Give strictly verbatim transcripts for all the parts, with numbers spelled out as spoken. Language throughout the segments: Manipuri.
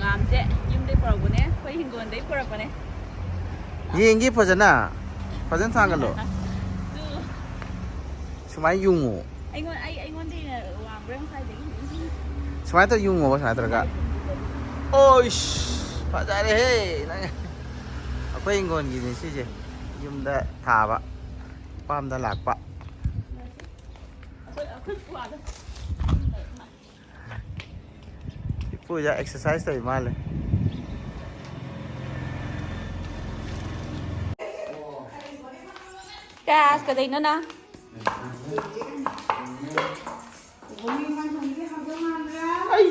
ꯌꯥꯝꯁꯦ ꯌꯨꯝꯗꯩ ꯄꯨꯔꯛꯄꯅꯦ, ꯑꯩꯈꯣꯏ ꯍꯤꯡꯒꯣꯜꯗꯩ ꯄꯨꯔꯛꯄꯅꯦ꯫ ꯌꯦꯡꯒꯦ ꯐꯖꯅ, ꯐꯖꯅ ꯊꯥꯡꯒꯠꯂꯣ꯫ ꯇꯨ꯫ ꯁꯨꯃꯥꯏꯅ ꯌꯨꯡꯉꯨ꯫ ꯑꯩꯉꯣꯟ-, ꯑꯩ, ꯑꯩꯉꯣꯟꯗꯩ ꯍꯦꯟꯅ ꯋꯥꯡꯕ꯭ꯔꯥ ꯉꯁꯥꯏꯗꯒꯤ? ꯁꯨꯃꯥꯏꯅ ꯇꯧꯔ ꯌꯨꯡꯉꯣꯕ, ꯁꯨꯃꯥꯏꯅ ꯇꯧꯔꯒ꯫ ꯑꯣꯏꯁ! ꯐꯖꯔꯦꯍꯦ! ꯅꯪ, ꯑꯩꯈꯣꯏ ꯍꯤꯡꯒꯣꯜꯒꯤꯅꯦ ꯁꯤꯁꯦ꯫ ꯌꯨꯝꯗ ꯊꯥꯕ, ꯄꯥꯝꯗ ꯂꯥꯛꯄ꯫ ꯑꯩꯈꯣꯏ, ꯑꯩꯈꯣꯏ ꯄꯨꯋꯥꯗꯣ꯫ ꯏꯄꯨꯁꯦ ꯑꯦꯛꯁꯔꯁꯥꯏꯁ ꯇꯧꯔꯤ ꯃꯥꯜꯂꯦ꯫ ꯀꯥꯁ, ꯀꯗꯩꯅꯣ ꯅꯪ?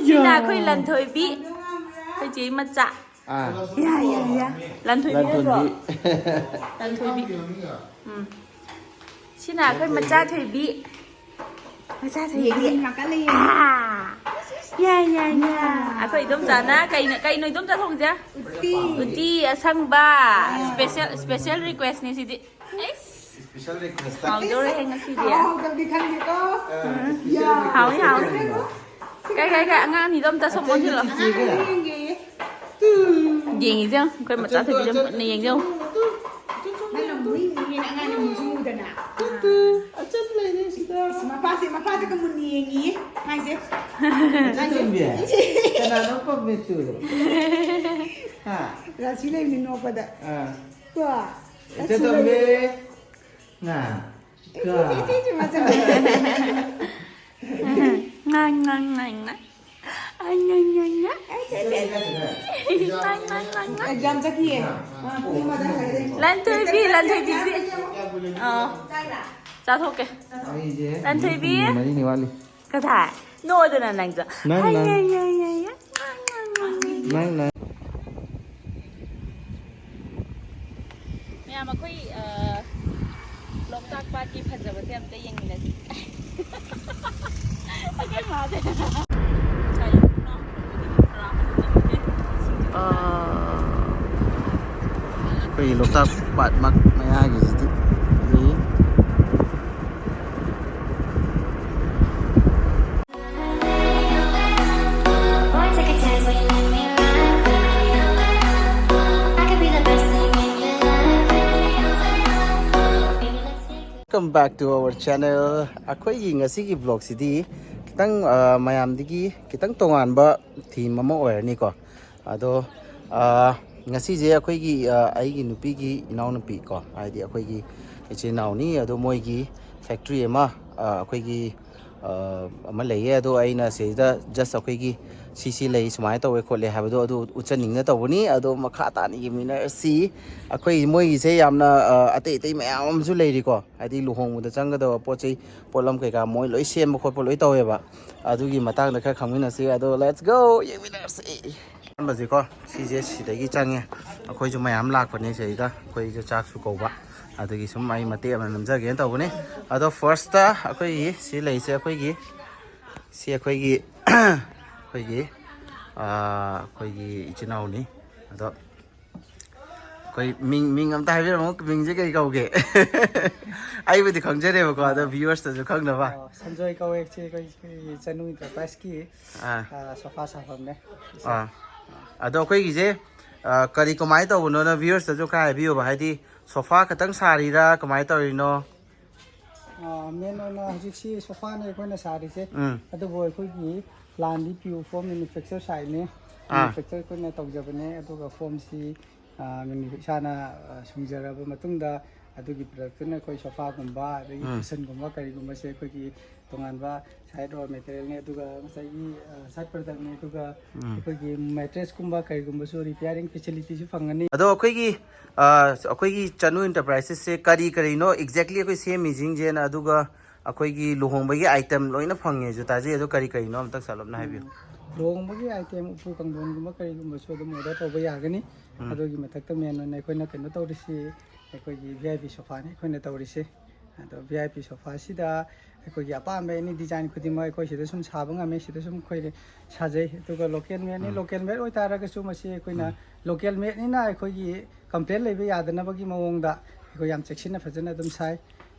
ꯁꯤꯅ ꯑꯩꯈꯣꯏ ꯂꯟꯊꯣꯏꯕꯤ, ꯑꯩꯈꯣꯏ ꯆꯦ ꯃꯆꯥ꯫ ꯑꯥ꯫ ꯌꯥ, ꯌꯥ, ꯌꯥ꯫ ꯂꯟꯊꯣꯏꯕꯤ ꯅꯠꯇ꯭ꯔꯣ? ꯂꯟꯊꯣꯏꯕꯤ꯫ ꯂꯟꯊꯣꯏꯕꯤ꯫ ꯎꯝ꯫ ꯁꯤꯅ ꯑꯩꯈꯣꯏ ꯃꯆꯥ ꯊꯣꯏꯕꯤ꯫ ꯃꯆꯥ ꯊꯣꯏꯕꯤ꯫ ꯌꯦꯡꯉꯤ, ꯅꯥꯀꯟꯗ ꯌꯦꯡꯉꯤ꯫ ꯑꯥ꯫ ꯌꯥ, ꯌꯥ, ꯌꯥ꯫ ꯑꯩꯈꯣꯏ ꯏꯗꯣꯝꯆꯥꯅ ꯀꯩꯅꯣ, ꯀꯩꯅꯣ ꯏꯗꯣꯝꯆꯥ ꯊꯣꯡꯁꯦ? ꯎꯇꯤ꯫ ꯎꯇꯤ ꯑꯁꯪꯕ꯫ ꯑꯥ꯫ ꯁ꯭ꯄꯦꯁꯦꯜ, ꯁ꯭ꯄꯦꯁꯦꯜ ꯔꯤꯀ꯭ꯋꯦꯁꯅꯦ ꯁꯤꯗꯤ꯫ ꯑꯩꯁ꯫ ꯁ꯭ꯄꯦꯁꯦꯜ ꯔꯤꯀ꯭ꯋꯦꯁꯇ꯫ ꯍꯥꯎꯗꯧꯔꯦꯍꯦ ꯉꯁꯤꯗꯤ꯫ ꯍꯥꯎ ꯍꯥꯎꯇꯕꯗꯤ ꯈꯪꯗꯦꯀꯣ꯫ ꯑꯥ꯫ ꯌꯥ꯫ ꯍꯥꯎꯅꯤ, ꯍꯥꯎꯅꯤ꯫ ꯀꯩ, ꯀꯩ, ꯀꯩ, ꯑꯉꯥꯡ ꯑꯅꯤꯗꯣ ꯑꯝꯇ ꯁꯣꯝ ꯑꯣꯟꯁꯤꯜꯂꯣ꯫ ꯑꯉꯥꯡ ꯑꯅꯤ ꯌꯦꯡꯒꯦꯌꯦ꯫ ꯌꯦꯡꯉꯤꯁꯦ ꯌꯦꯡꯉꯨ, ꯑꯩꯈꯣꯏ ꯃꯆꯥ ꯊꯣꯏꯕꯤꯁꯦ ꯃꯨꯟꯅ ꯌꯦꯡꯉꯦ ꯌꯦꯡꯉꯨ꯫ ꯅꯪꯅ ꯃꯨꯟꯅ ꯌꯦꯡꯉꯦ, ꯑꯉꯥꯡꯅ ꯃꯨꯟꯁꯨ ꯃꯨꯗꯅ꯫ ꯇꯨ, ꯇꯨ, ꯑꯆꯝ ꯂꯩꯔꯦ ꯁꯤꯗ꯫ ꯑꯁ, ꯃꯄꯥꯁꯦ, ꯃꯄꯥꯗꯒ ꯃꯨꯟꯅ ꯌꯦꯡꯉꯤꯌꯦ, ꯃꯥꯏꯁꯦ꯫ ꯑꯆꯝ ꯇꯣꯝꯕꯤ, ꯀꯅꯥꯅꯣ ꯄꯝꯃꯦ ꯇꯨ? ꯍꯥ? ꯔꯥꯁꯤ ꯂꯩꯕꯅꯤ ꯅꯣꯛꯄꯗ꯫ ꯑꯥ꯫ ꯀꯣ? ꯏꯆꯦ ꯔꯥꯁꯤ ꯇꯣꯝꯕꯤ, ꯂꯩꯕꯅꯤ꯫ ꯉꯥ꯫ ꯏꯆꯦ, ꯏꯆꯦ, ꯏꯆꯦ, ꯏꯆꯦ, ꯃꯆꯥ꯫ ꯉꯥꯡ, ꯉꯥꯡ, ꯉꯥꯡ, ꯉꯥꯡ꯫ ꯑꯩ, ꯑꯩ, ꯑꯩ, ꯑꯩ꯫ ꯉꯥꯡ, ꯉꯥꯡ, ꯉꯥꯡ, ꯉꯥꯡ꯫ ꯑꯦꯛꯖꯥꯝ ꯆꯠꯈꯤꯌꯦ꯫ ꯑꯥ, ꯄꯨꯡ ꯑꯃꯗ ꯍꯜꯂꯛꯑꯦ꯫ ꯂꯟꯊꯣꯏꯕꯤ, ꯂꯟꯊꯣꯏꯕꯤꯁꯤ꯫ ꯑꯥ꯫ ꯆꯥꯊꯣꯛꯀꯦ꯫ ꯑꯩꯁꯦ ꯂꯟꯊꯣꯏꯕꯤ꯫ ꯃꯤꯅꯤꯠ ꯃꯔꯤꯅꯤ ꯋꯥꯠꯂꯤ꯫ ꯀꯗꯥꯏ? ꯅꯣꯛꯑꯣꯗꯅ ꯅꯪꯁꯨ꯫ ꯅꯪ, ꯍꯥꯏ, ꯅꯪ꯫ ꯌꯥꯏ, ꯌꯥꯏ, ꯌꯥꯏ, ꯌꯥꯏ꯫ ꯅꯪ, ꯅꯪ꯫ ꯃꯌꯥꯝ ꯑꯩꯈꯣꯏ, ꯑ, ꯂꯣꯛꯇꯥꯛ ꯄꯥꯠꯀꯤ ꯐꯖꯕꯁꯦ ꯑꯝꯇ ꯌꯦꯡꯃꯤꯟꯅꯁꯤ꯫ ꯑꯩꯈꯣꯏ ꯃꯥꯁꯦ꯫ ꯑ, ꯑꯩꯈꯣꯏꯒꯤ ꯂꯣꯛꯇꯥꯛ ꯄꯥꯠ ꯃꯛ ꯃꯌꯥꯒꯤꯁꯤꯗꯤ ꯂꯩ꯫ Boy, take a chance when you let me ride. Back to our channel. ꯑꯩꯈꯣꯏꯒꯤ ꯉꯁꯤꯒꯤ vlogꯁꯤꯗꯤ ꯈꯤꯇꯪ, ꯑ, ꯃꯌꯥꯝꯗꯒꯤ ꯈꯤꯇꯪ ꯇꯣꯉꯥꯟꯕ theme ꯑꯃ ꯑꯣꯏꯔꯅꯤꯀꯣ꯫ ꯑꯗꯣ, ꯑ, ꯉꯁꯤꯁꯦ ꯑꯩꯈꯣꯏꯒꯤ, ꯑ, ꯑꯩꯒꯤ ꯅꯨꯄꯤꯒꯤ ꯏꯅꯥꯎꯅꯨꯄꯤ ꯀꯣ, ꯍꯥꯏꯗꯤ ꯑꯩꯈꯣꯏꯒꯤ ꯏꯆꯤꯟ ꯏꯅꯥꯎꯅꯤ꯫ ꯑꯗꯣ ꯃꯣꯏꯒꯤ factory ꯑꯃ, ꯑ, ꯑꯩꯈꯣꯏꯒꯤ, ꯑ, ꯑꯃ ꯂꯩꯌꯦ꯫ ꯑꯗꯣ ꯑꯩꯅ ꯁꯤꯗ just ꯑꯩꯈꯣꯏꯒꯤ ꯁꯤꯁꯤ ꯂꯩ, ꯁꯨꯃꯥꯏꯅ ꯇꯧꯋꯦ ꯈꯣꯠꯂꯦ ꯍꯥꯏꯕꯗꯣ ꯑꯗꯨ ꯎꯠꯆꯅꯤꯡꯅ ꯇꯧꯕꯅꯤ꯫ ꯑꯗꯣ ꯃꯈꯥ ꯇꯥꯅ ꯌꯦꯡꯃꯤꯟꯅꯔꯁꯤ꯫ ꯑꯩꯈꯣꯏ ꯃꯣꯏꯒꯤꯁꯦ ꯌꯥꯝꯅ, ꯑ, ꯑꯇꯩ ꯑꯇꯩ ꯃꯌꯥꯝ ꯑꯃꯁꯨ ꯂꯩꯔꯤꯀꯣ꯫ ꯍꯥꯏꯗꯤ ꯂꯨꯍꯣꯡꯕꯗ ꯆꯪꯒꯗꯕ ꯄꯣꯠ ꯆꯩ, ꯄꯣꯠꯂꯝ ꯀꯩꯀꯥ ꯃꯣꯏ ꯂꯣꯏ ꯁꯦꯝꯕ ꯈꯣꯠꯄ ꯂꯣꯏ ꯇꯧꯋꯦꯕ꯫ ꯑꯗꯨꯒꯤ ꯃꯇꯥꯡꯗ ꯈꯔ ꯈꯪꯃꯤꯟꯅꯁꯤ꯫ ꯑꯗꯣ let's go, ꯌꯦꯡꯃꯤꯟꯅꯔꯁꯤ꯫ ꯑꯍꯥꯟꯕꯁꯦꯀꯣ, ꯁꯤꯁꯦ ꯁꯤꯗꯒꯤ ꯆꯪꯉꯦ꯫ ꯑꯩꯈꯣꯏꯁꯨ ꯃꯌꯥꯝ ꯂꯥꯛꯄꯅꯦ ꯁꯤꯗꯩꯗ, ꯑꯩꯈꯣꯏꯁꯨ ꯆꯥꯛꯁꯨ ꯀꯧꯕ꯫ ꯑꯗꯨꯒꯤ ꯁꯨꯝ ꯑꯩ ꯃꯇꯦꯛ ꯑꯃ ꯅꯝꯖꯒꯦꯅ ꯇꯧꯕꯅꯦ꯫ ꯑꯗꯣ firstꯇ ꯑꯩꯈꯣꯏꯒꯤ ꯁꯤ ꯂꯩꯁꯦ, ꯑꯩꯈꯣꯏꯒꯤ, ꯁꯤ ꯑꯩꯈꯣꯏꯒꯤ, ꯑꯩꯈꯣꯏꯒꯤ, ꯑꯥ, ꯑꯩꯈꯣꯏꯒꯤ ꯏꯆꯤꯟ ꯏꯅꯥꯎꯅꯤ꯫ ꯑꯗꯣ ꯑꯩꯈꯣꯏ ꯃꯤꯡ, ꯃꯤꯡ ꯑꯝꯇ ꯍꯥꯏꯕꯤꯔꯝꯃꯣ, ꯃꯤꯡꯁꯦ ꯀꯩ ꯀꯧꯒꯦ? ꯑꯩꯕꯨꯗꯤ ꯈꯪꯖꯔꯦꯕꯀꯣ, ꯑꯗꯣ viewersꯇꯁꯨ ꯈꯪꯅꯕ꯫ ꯑꯣ, ꯁꯟꯖꯣꯏ ꯀꯧꯋꯦ꯫ ꯁꯤ ꯑꯩꯈꯣꯏ, ꯑꯩꯈꯣꯏꯒꯤ ꯆꯅꯨ Enterpriseꯀꯤ, ꯑꯥ꯫ ꯑ, sofa ꯁꯥꯐꯝꯅꯦ꯫ ꯑꯥ꯫ ꯑꯗꯣ ꯑꯩꯈꯣꯏꯒꯤꯁꯦ, ꯑ, ꯀꯔꯤ ꯀꯃꯥꯏꯅ ꯇꯧꯕꯅꯣꯅ viewersꯇꯁꯨ ꯈꯔ ꯍꯥꯏꯕꯤꯌꯣꯕ, ꯍꯥꯏꯗꯤ sofa ꯈꯛꯇꯪ ꯁꯥꯔꯤꯔꯥ, ꯀꯃꯥꯏꯅ ꯇꯧꯔꯤꯅꯣ? ꯑ, main ꯑꯣꯏꯅ ꯍꯧꯖꯤꯛꯁꯤ sofaꯅꯦ ꯑꯩꯈꯣꯏꯅ ꯁꯥꯔꯤꯁꯦ꯫ ꯎꯝ꯫ ꯑꯗꯨꯕꯨ ꯑꯩꯈꯣꯏꯒꯤ plantꯗꯤ pure foam manufacture ꯁꯥꯏꯅꯦ꯫ ꯑꯥ꯫ Manufacture ꯑꯩꯈꯣꯏꯅ ꯇꯧꯖꯕꯅꯦ꯫ ꯑꯗꯨꯒ foamꯁꯤ, ꯑ, manu-, ꯏꯁꯥꯅ, ꯑ, ꯁꯨꯡꯖꯔꯕ ꯃꯇꯨꯡꯗ ꯑꯗꯨꯒꯤ productꯇꯨꯅ ꯑꯩꯈꯣꯏ sofaꯒꯨꯝꯕ, ꯑꯗꯒꯤ ꯎꯝ꯫ Cushionꯒꯨꯝꯕ ꯀꯔꯤꯒꯨꯝꯕꯁꯦ ꯑꯩꯈꯣꯏꯒꯤ ꯇꯣꯉꯥꯟꯕ side raw materialꯅꯤ꯫ ꯑꯗꯨꯒ ꯉꯁꯥꯏꯒꯤ, ꯑ, side productꯅꯤ꯫ ꯑꯗꯨꯒ ꯎꯝ꯫ ꯑꯩꯈꯣꯏꯒꯤ mattressꯀꯨꯝꯕ ꯀꯔꯤꯒꯨꯝꯕꯁꯨ repairing facilityꯁꯨ ꯐꯪꯒꯅꯤ꯫ ꯑꯗꯣ ꯑꯩꯈꯣꯏꯒꯤ, ꯑ, ꯑꯩꯈꯣꯏꯒꯤ ꯆꯅꯨ Enterprisesꯁꯦ ꯀꯔꯤ ꯀꯔꯤꯅꯣ exactly ꯑꯩꯈꯣꯏ ꯁꯦꯝꯃꯤꯁꯤꯡꯁꯦꯅ, ꯑꯗꯨꯒ ꯑꯩꯈꯣꯏꯒꯤ ꯂꯨꯍꯣꯡꯕꯒꯤ item ꯂꯣꯏꯅ ꯐꯪꯉꯦꯁꯨ ꯇꯥꯖꯩ, ꯑꯗꯣ ꯀꯔꯤ ꯀꯔꯤꯅꯣ ꯑꯝꯇ ꯁꯂꯞꯅ ꯍꯥꯏꯕꯤꯌꯨ꯫ ꯎꯝ, ꯂꯨꯍꯣꯡꯕꯒꯤ item ꯎꯄꯨ ꯀꯥꯡꯊꯣꯟꯒꯨꯝꯕ ꯀꯔꯤꯒꯨꯝꯕꯁꯨ ꯑꯗꯨꯝ order ꯇꯧꯕ ꯌꯥꯒꯅꯤ꯫ ꯎꯝ꯫ ꯑꯗꯨꯒꯤ ꯃꯊꯛꯇ main ꯑꯣꯏꯅ ꯑꯩꯈꯣꯏꯅ ꯀꯩꯅꯣ ꯇꯧꯔꯤꯁꯤ, ꯑꯩꯈꯣꯏꯒꯤ V I P sofaꯅꯤ ꯑꯩꯈꯣꯏꯅ ꯇꯧꯔꯤꯁꯦ꯫ ꯑꯗꯣ V I P sofaꯁꯤꯗ ꯑꯩꯈꯣꯏꯒꯤ ꯑꯄꯥꯝꯕ any design ꯈꯨꯗꯤꯡꯃꯛ ꯑꯩꯈꯣꯏ ꯁꯤꯗ ꯁꯨꯝ ꯁꯥꯕ ꯉꯝꯃꯦ꯫ ꯁꯤꯗ ꯁꯨꯝ ꯑꯩꯈꯣꯏ ꯁꯥꯖꯩ꯫ ꯑꯗꯨꯒ local madeꯅꯤ꯫ ꯎꯝ꯫ Local made ꯑꯣꯏꯇꯥꯔꯒꯁꯨ ꯃꯁꯤ ꯑꯩꯈꯣꯏꯅ ꯎꯝ꯫ Local madeꯅꯤꯅ ꯑꯩꯈꯣꯏꯒꯤ complain ꯂꯩꯕ ꯌꯥꯗꯅꯕꯒꯤ ꯃꯑꯣꯡꯗ ꯑꯩꯈꯣꯏ ꯌꯥꯝ ꯆꯦꯛꯁꯤꯟꯅ ꯐꯖꯅ ꯑꯗꯨꯝ ꯁꯥꯏ꯫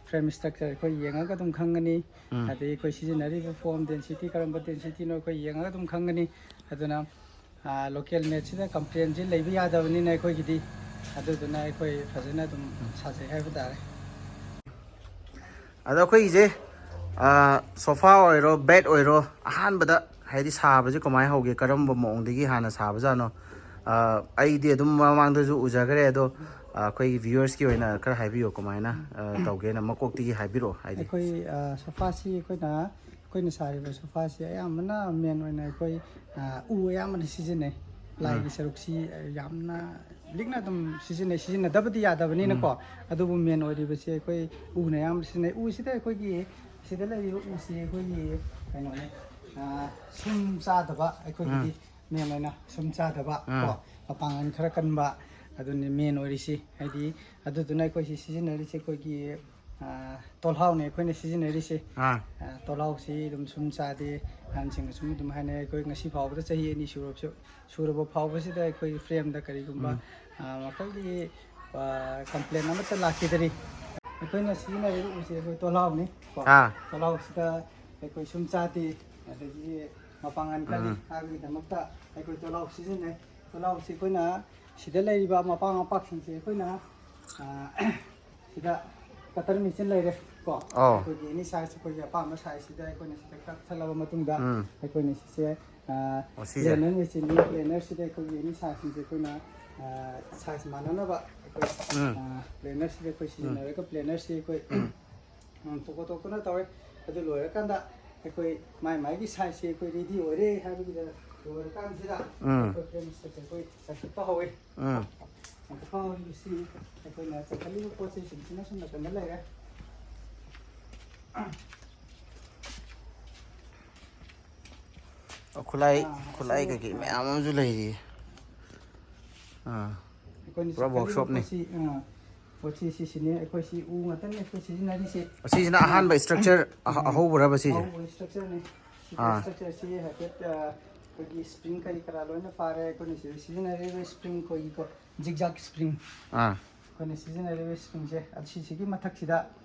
Frame structure ꯑꯩꯈꯣꯏ ꯌꯦꯡꯉꯒ ꯑꯗꯨꯝ ꯈꯪꯒꯅꯤ꯫ ꯎꯝ꯫ ꯑꯗꯩ ꯑꯩꯈꯣꯏ ꯁꯤꯖꯤꯟꯅꯔꯤꯕ foam density ꯀꯔꯝꯕ densityꯅꯣ ꯑꯩꯈꯣꯏ ꯌꯦꯡꯉꯒ ꯑꯗꯨꯝ ꯈꯪꯒꯅꯤ꯫ ꯑꯗꯨꯅ, ꯑ, local madeꯁꯤꯗ complainꯁꯤ ꯂꯩꯕ ꯌꯥꯗꯕꯅꯤꯅ ꯑꯩꯈꯣꯏꯒꯤꯗꯤ, ꯑꯗꯨꯗꯨꯅ ꯑꯩꯈꯣꯏ ꯐꯖꯅ ꯑꯗꯨꯝ ꯁꯥꯖꯩ ꯍꯥꯏꯕ ꯇꯥꯔꯦ꯫ ꯑꯗꯣ ꯑꯩꯈꯣꯏꯒꯤꯁꯦ ꯁꯣꯐꯥ ꯑꯣꯏꯔꯣ, ꯕꯦꯗ ꯑꯣꯏꯔꯣ, ꯑꯍꯥꯟꯕꯗ ꯍꯥꯏꯗꯤ ꯁꯥꯕꯁꯦ ꯀꯃꯥꯏꯅ ꯍꯧꯒꯦ, ꯀꯔꯝꯕ ꯃꯑꯣꯡꯗꯒꯤ ꯍꯥꯟꯅ ꯁꯥꯕꯖꯥꯠꯅꯣ? ꯑꯩꯗꯤ ꯑꯗꯨꯝ ꯃꯃꯥꯡꯗꯁꯨ ꯎꯖꯈ꯭ꯔꯦ, ꯑꯗꯣ ꯑꯩꯈꯣꯏꯒꯤ ꯚ꯭ꯌꯨꯋꯔꯁꯀꯤ ꯑꯣꯏꯅ ꯈꯔ ꯍꯥꯏꯕꯤꯌꯣ, ꯀꯃꯥꯏꯅ ꯇꯧꯒꯦꯅ ꯃꯀꯣꯛꯇꯒꯤ ꯍꯥꯏꯕꯤꯔꯛꯑꯣ ꯍꯥꯏꯗꯤ꯫ ꯑꯩꯈꯣꯏ ꯁꯣꯐꯥꯁꯤ ꯑꯩꯈꯣꯏꯅ ꯑꯩꯈꯣꯏꯅ ꯁꯥꯔꯤꯕ ꯁꯣꯐꯥꯁꯤ ꯑꯌꯥꯝꯕꯅ ꯃꯦꯟ ꯑꯣꯏꯅ ꯑꯩꯈꯣꯏ ꯎ ꯑꯌꯥꯝꯕꯅ ꯁꯤꯖꯤꯟꯅꯩ꯫ ꯄ꯭ꯂꯥꯏꯒꯤ ꯁꯔꯨꯛꯁꯤ ꯌꯥꯝꯅ ꯂꯤꯛꯅ ꯑꯗꯨꯝ ꯁꯤꯖꯤꯟꯅꯩ, ꯁꯤꯖꯤꯟꯅꯗꯕꯗꯤ ꯌꯥꯗꯕꯅꯤꯅꯀꯣ꯫ ꯑꯗꯨꯕꯨ ꯃꯦꯟ ꯑꯣꯏꯔꯤꯕꯁꯤ ꯑꯩꯈꯣꯏ ꯎꯅ ꯑꯌꯥꯝꯕ ꯁꯤꯖꯤꯟꯅꯩ꯫ ꯎꯁꯤꯗ ꯑꯩꯈꯣꯏꯒꯤ ꯁꯤꯗ ꯂꯩꯔꯤꯕ ꯎꯁꯤ ꯑꯩꯈꯣꯏꯒꯤ ꯀꯩꯅꯣꯅꯦ, ꯁꯨꯝ ꯆꯥꯗꯕ, ꯑꯩꯈꯣꯏꯒꯤꯗꯤ ꯃꯦꯟ ꯑꯣꯏꯅ ꯁꯨꯝ ꯆꯥꯗꯕ ꯀꯣ, ꯃꯄꯥꯡꯒꯜ ꯈꯔ ꯀꯟꯕ, ꯑꯗꯨꯅꯤ ꯃꯦꯟ ꯑꯣꯏꯔꯤꯁꯤ꯫ ꯍꯥꯏꯗꯤ ꯑꯗꯨꯗꯨꯅ ꯑꯩꯈꯣꯏꯁꯤ ꯁꯤꯖꯤꯟꯅꯔꯤꯁꯦ ꯑꯩꯈꯣꯏꯒꯤ ꯇꯣꯜꯍꯥꯎꯅꯦ ꯑꯩꯈꯣꯏꯅ ꯁꯤꯖꯤꯟꯅꯔꯤꯁꯦ꯫ ꯑꯥ ꯇꯣꯜꯍꯥꯎꯁꯤ ꯑꯗꯨꯝ ꯁꯨꯝ ꯆꯥꯗꯦ, ꯑꯍꯟꯁꯤꯡꯅ ꯁꯨꯝ ꯑꯗꯨꯝ ꯍꯥꯏꯅꯩ꯫ ꯑꯩꯈꯣꯏ ꯉꯁꯤ ꯐꯥꯎꯕꯗ ꯆꯍꯤ ꯑꯅꯤ ꯁꯨꯔꯕꯁꯨ ꯁꯨꯔꯕ ꯐꯥꯎꯕꯁꯤꯗ ꯑꯩꯈꯣꯏ ꯐ꯭ꯔꯦꯝꯗ ꯀꯔꯤꯒꯨꯝꯕ ꯃꯈꯜꯒꯤ ꯀꯝꯄ꯭ꯂꯦꯟ ꯑꯃꯠꯇ ꯂꯥꯛꯈꯤꯗꯔꯤ꯫ ꯑꯩꯈꯣꯏꯅ ꯁꯤꯖꯤꯟꯅꯔꯤꯕ ꯎꯁꯦ ꯑꯩꯈꯣꯏ ꯇꯣꯜꯍꯥꯎꯅꯤ ꯀꯣ꯫ ꯑꯥ ꯇꯣꯜꯍꯥꯎꯁꯤꯗ ꯑꯩꯈꯣꯏ ꯁꯨꯝ ꯆꯥꯗꯦ, ꯑꯗꯒꯤ ꯃꯄꯥꯡꯒꯜ ꯀꯜꯂꯤ ꯍꯥꯏꯕꯒꯤꯗꯃꯛꯇ ꯑꯩꯈꯣꯏ ꯇꯣꯜꯍꯥꯎ ꯁꯤꯖꯤꯟꯅꯩ꯫ ꯇꯣꯜꯍꯥꯎꯁꯤ ꯑꯩꯈꯣꯏꯅ ꯁꯤꯗ ꯂꯩꯔꯤꯕ ꯃꯄꯥ ꯃꯄꯥꯛꯁꯤꯡꯁꯦ ꯑꯩꯈꯣꯏꯅ ꯁꯤꯗ ꯀꯇꯔ ꯃꯦꯆꯤꯟ ꯂꯩꯔꯦ ꯀꯣ꯫ ꯑꯧ꯫ ꯑꯩꯈꯣꯏꯒꯤ ꯑꯦꯅꯤ ꯁꯥꯏꯖ ꯑꯩꯈꯣꯏꯒꯤ ꯑꯄꯥꯝꯕ ꯁꯥꯏꯖꯁꯤꯗ ꯑꯩꯈꯣꯏꯅ ꯁꯤꯗ ꯀꯛꯊꯠꯂꯕ ꯃꯇꯨꯡꯗ ꯎꯝ꯫ ꯑꯩꯈꯣꯏꯅ ꯁꯤꯁꯦ ꯑꯣ, ꯁꯤꯁꯦ꯫ ꯄ꯭ꯂꯦꯅꯔ ꯃꯦꯆꯤꯟꯅꯤ꯫ ꯄ꯭ꯂꯦꯅꯔꯁꯤꯗ ꯑꯩꯈꯣꯏꯒꯤ ꯑꯦꯅꯤ ꯁꯥꯏꯖꯁꯤꯡꯁꯦ ꯑꯩꯈꯣꯏꯅ ꯁꯥꯏꯖ ꯃꯥꯟꯅꯅꯕ ꯑꯩꯈꯣꯏ ꯎꯝ꯫ ꯄ꯭ꯂꯦꯅꯔꯁꯤꯗ ꯑꯩꯈꯣꯏ ꯁꯤꯖꯤꯟꯅꯔꯒ ꯄ꯭ꯂꯦꯅꯔꯁꯤ ꯑꯩꯈꯣꯏ ꯎꯝ, ꯇꯣꯈꯣꯠ ꯇꯣꯛꯇꯅ ꯇꯧꯔꯦ꯫ ꯑꯗꯨ ꯂꯣꯏꯔꯀꯥꯟꯗ ꯑꯩꯈꯣꯏ ꯃꯥꯏ ꯃꯥꯏꯒꯤ ꯁꯥꯏꯖꯁꯦ ꯑꯩꯈꯣꯏ ꯔꯦꯗꯤ ꯑꯣꯏꯔꯦ ꯍꯥꯏꯕꯒꯤꯗ ꯂꯣꯏꯔꯀꯥꯟꯁꯤꯗ ꯎꯝ꯫ ꯑꯩꯈꯣꯏ ꯐ꯭ꯔꯦꯝꯁꯤꯗ ꯑꯩꯈꯣꯏ ꯆꯟꯈꯠꯄ ꯍꯧꯋꯤ꯫ ꯎꯝ꯫ ꯆꯟꯈꯠꯄ ꯍꯧꯔꯤꯕꯁꯤ ꯑꯩꯈꯣꯏꯅ ꯆꯟꯈꯠꯂꯤꯕ ꯄꯣꯠ ꯆꯩꯁꯤꯡꯁꯤꯅ ꯁꯨꯝ ꯅꯥꯀꯟꯗ ꯂꯩꯔꯦ꯫ ꯈꯨꯠꯂꯥꯏ ꯑꯥ, ꯈꯨꯠꯂꯥꯏ ꯑꯁꯤꯅ, ꯀꯩꯀꯩ ꯑꯥ꯫ ꯃꯌꯥꯝ ꯑꯃꯁꯨ ꯂꯩꯔꯤ꯫ ꯑꯥ ꯑꯩꯈꯣꯏꯅ ꯄꯨꯔꯥ ꯆꯠꯀꯗꯧꯔꯤꯕ ꯋꯥꯔꯛꯁꯣꯞꯅꯤ꯫ ꯄꯣꯠꯁꯤ, ꯑꯥ, ꯄꯣꯠꯁꯤ ꯁꯤꯁꯤꯅꯦ ꯑꯩꯈꯣꯏ ꯁꯤ ꯎ ꯉꯥꯛꯇꯅꯤ ꯑꯩꯈꯣꯏ ꯁꯤꯖꯤꯟꯅꯔꯤꯁꯦ꯫ ꯑꯁꯤꯁꯤꯅ ꯑꯍꯥꯟꯕ ꯏꯁꯇ꯭ꯔꯛꯆꯔ ꯑꯍꯧꯕꯔꯕ ꯁꯤꯁꯦ? ꯑꯍꯧꯕ ꯏꯁꯇ꯭ꯔꯛꯆꯔꯅꯤ꯫ ꯁꯤ ꯑꯥ꯫ ꯏꯁꯇ꯭ꯔꯛꯆꯔꯁꯤ ꯍꯥꯏꯐꯦꯠ, ꯑꯥ, ꯑꯩꯈꯣꯏꯒꯤ ꯏꯁꯄ꯭ꯔꯤꯡ ꯀꯔꯤ ꯀꯔꯥ ꯂꯣꯏꯅ ꯐꯥꯔꯦ꯫ ꯑꯩꯈꯣꯏꯅ ꯁꯤꯗ ꯁꯤꯖꯤꯟꯅꯔꯤꯕ ꯏꯁꯄ꯭ꯔꯤꯡ ꯑꯩꯈꯣꯏꯒꯤꯀꯣ, ꯖꯤꯛꯖꯥꯛ ꯏꯁꯄ꯭ꯔꯤꯡ꯫ ꯑꯥ꯫ ꯑꯩꯈꯣꯏꯅ ꯁꯤꯖꯤꯟꯅꯔꯤꯕ ꯏꯁꯄ꯭ꯔꯤꯡꯁꯦ ꯑꯁꯤꯁꯤꯒꯤ ꯃꯊꯛꯁꯤꯗ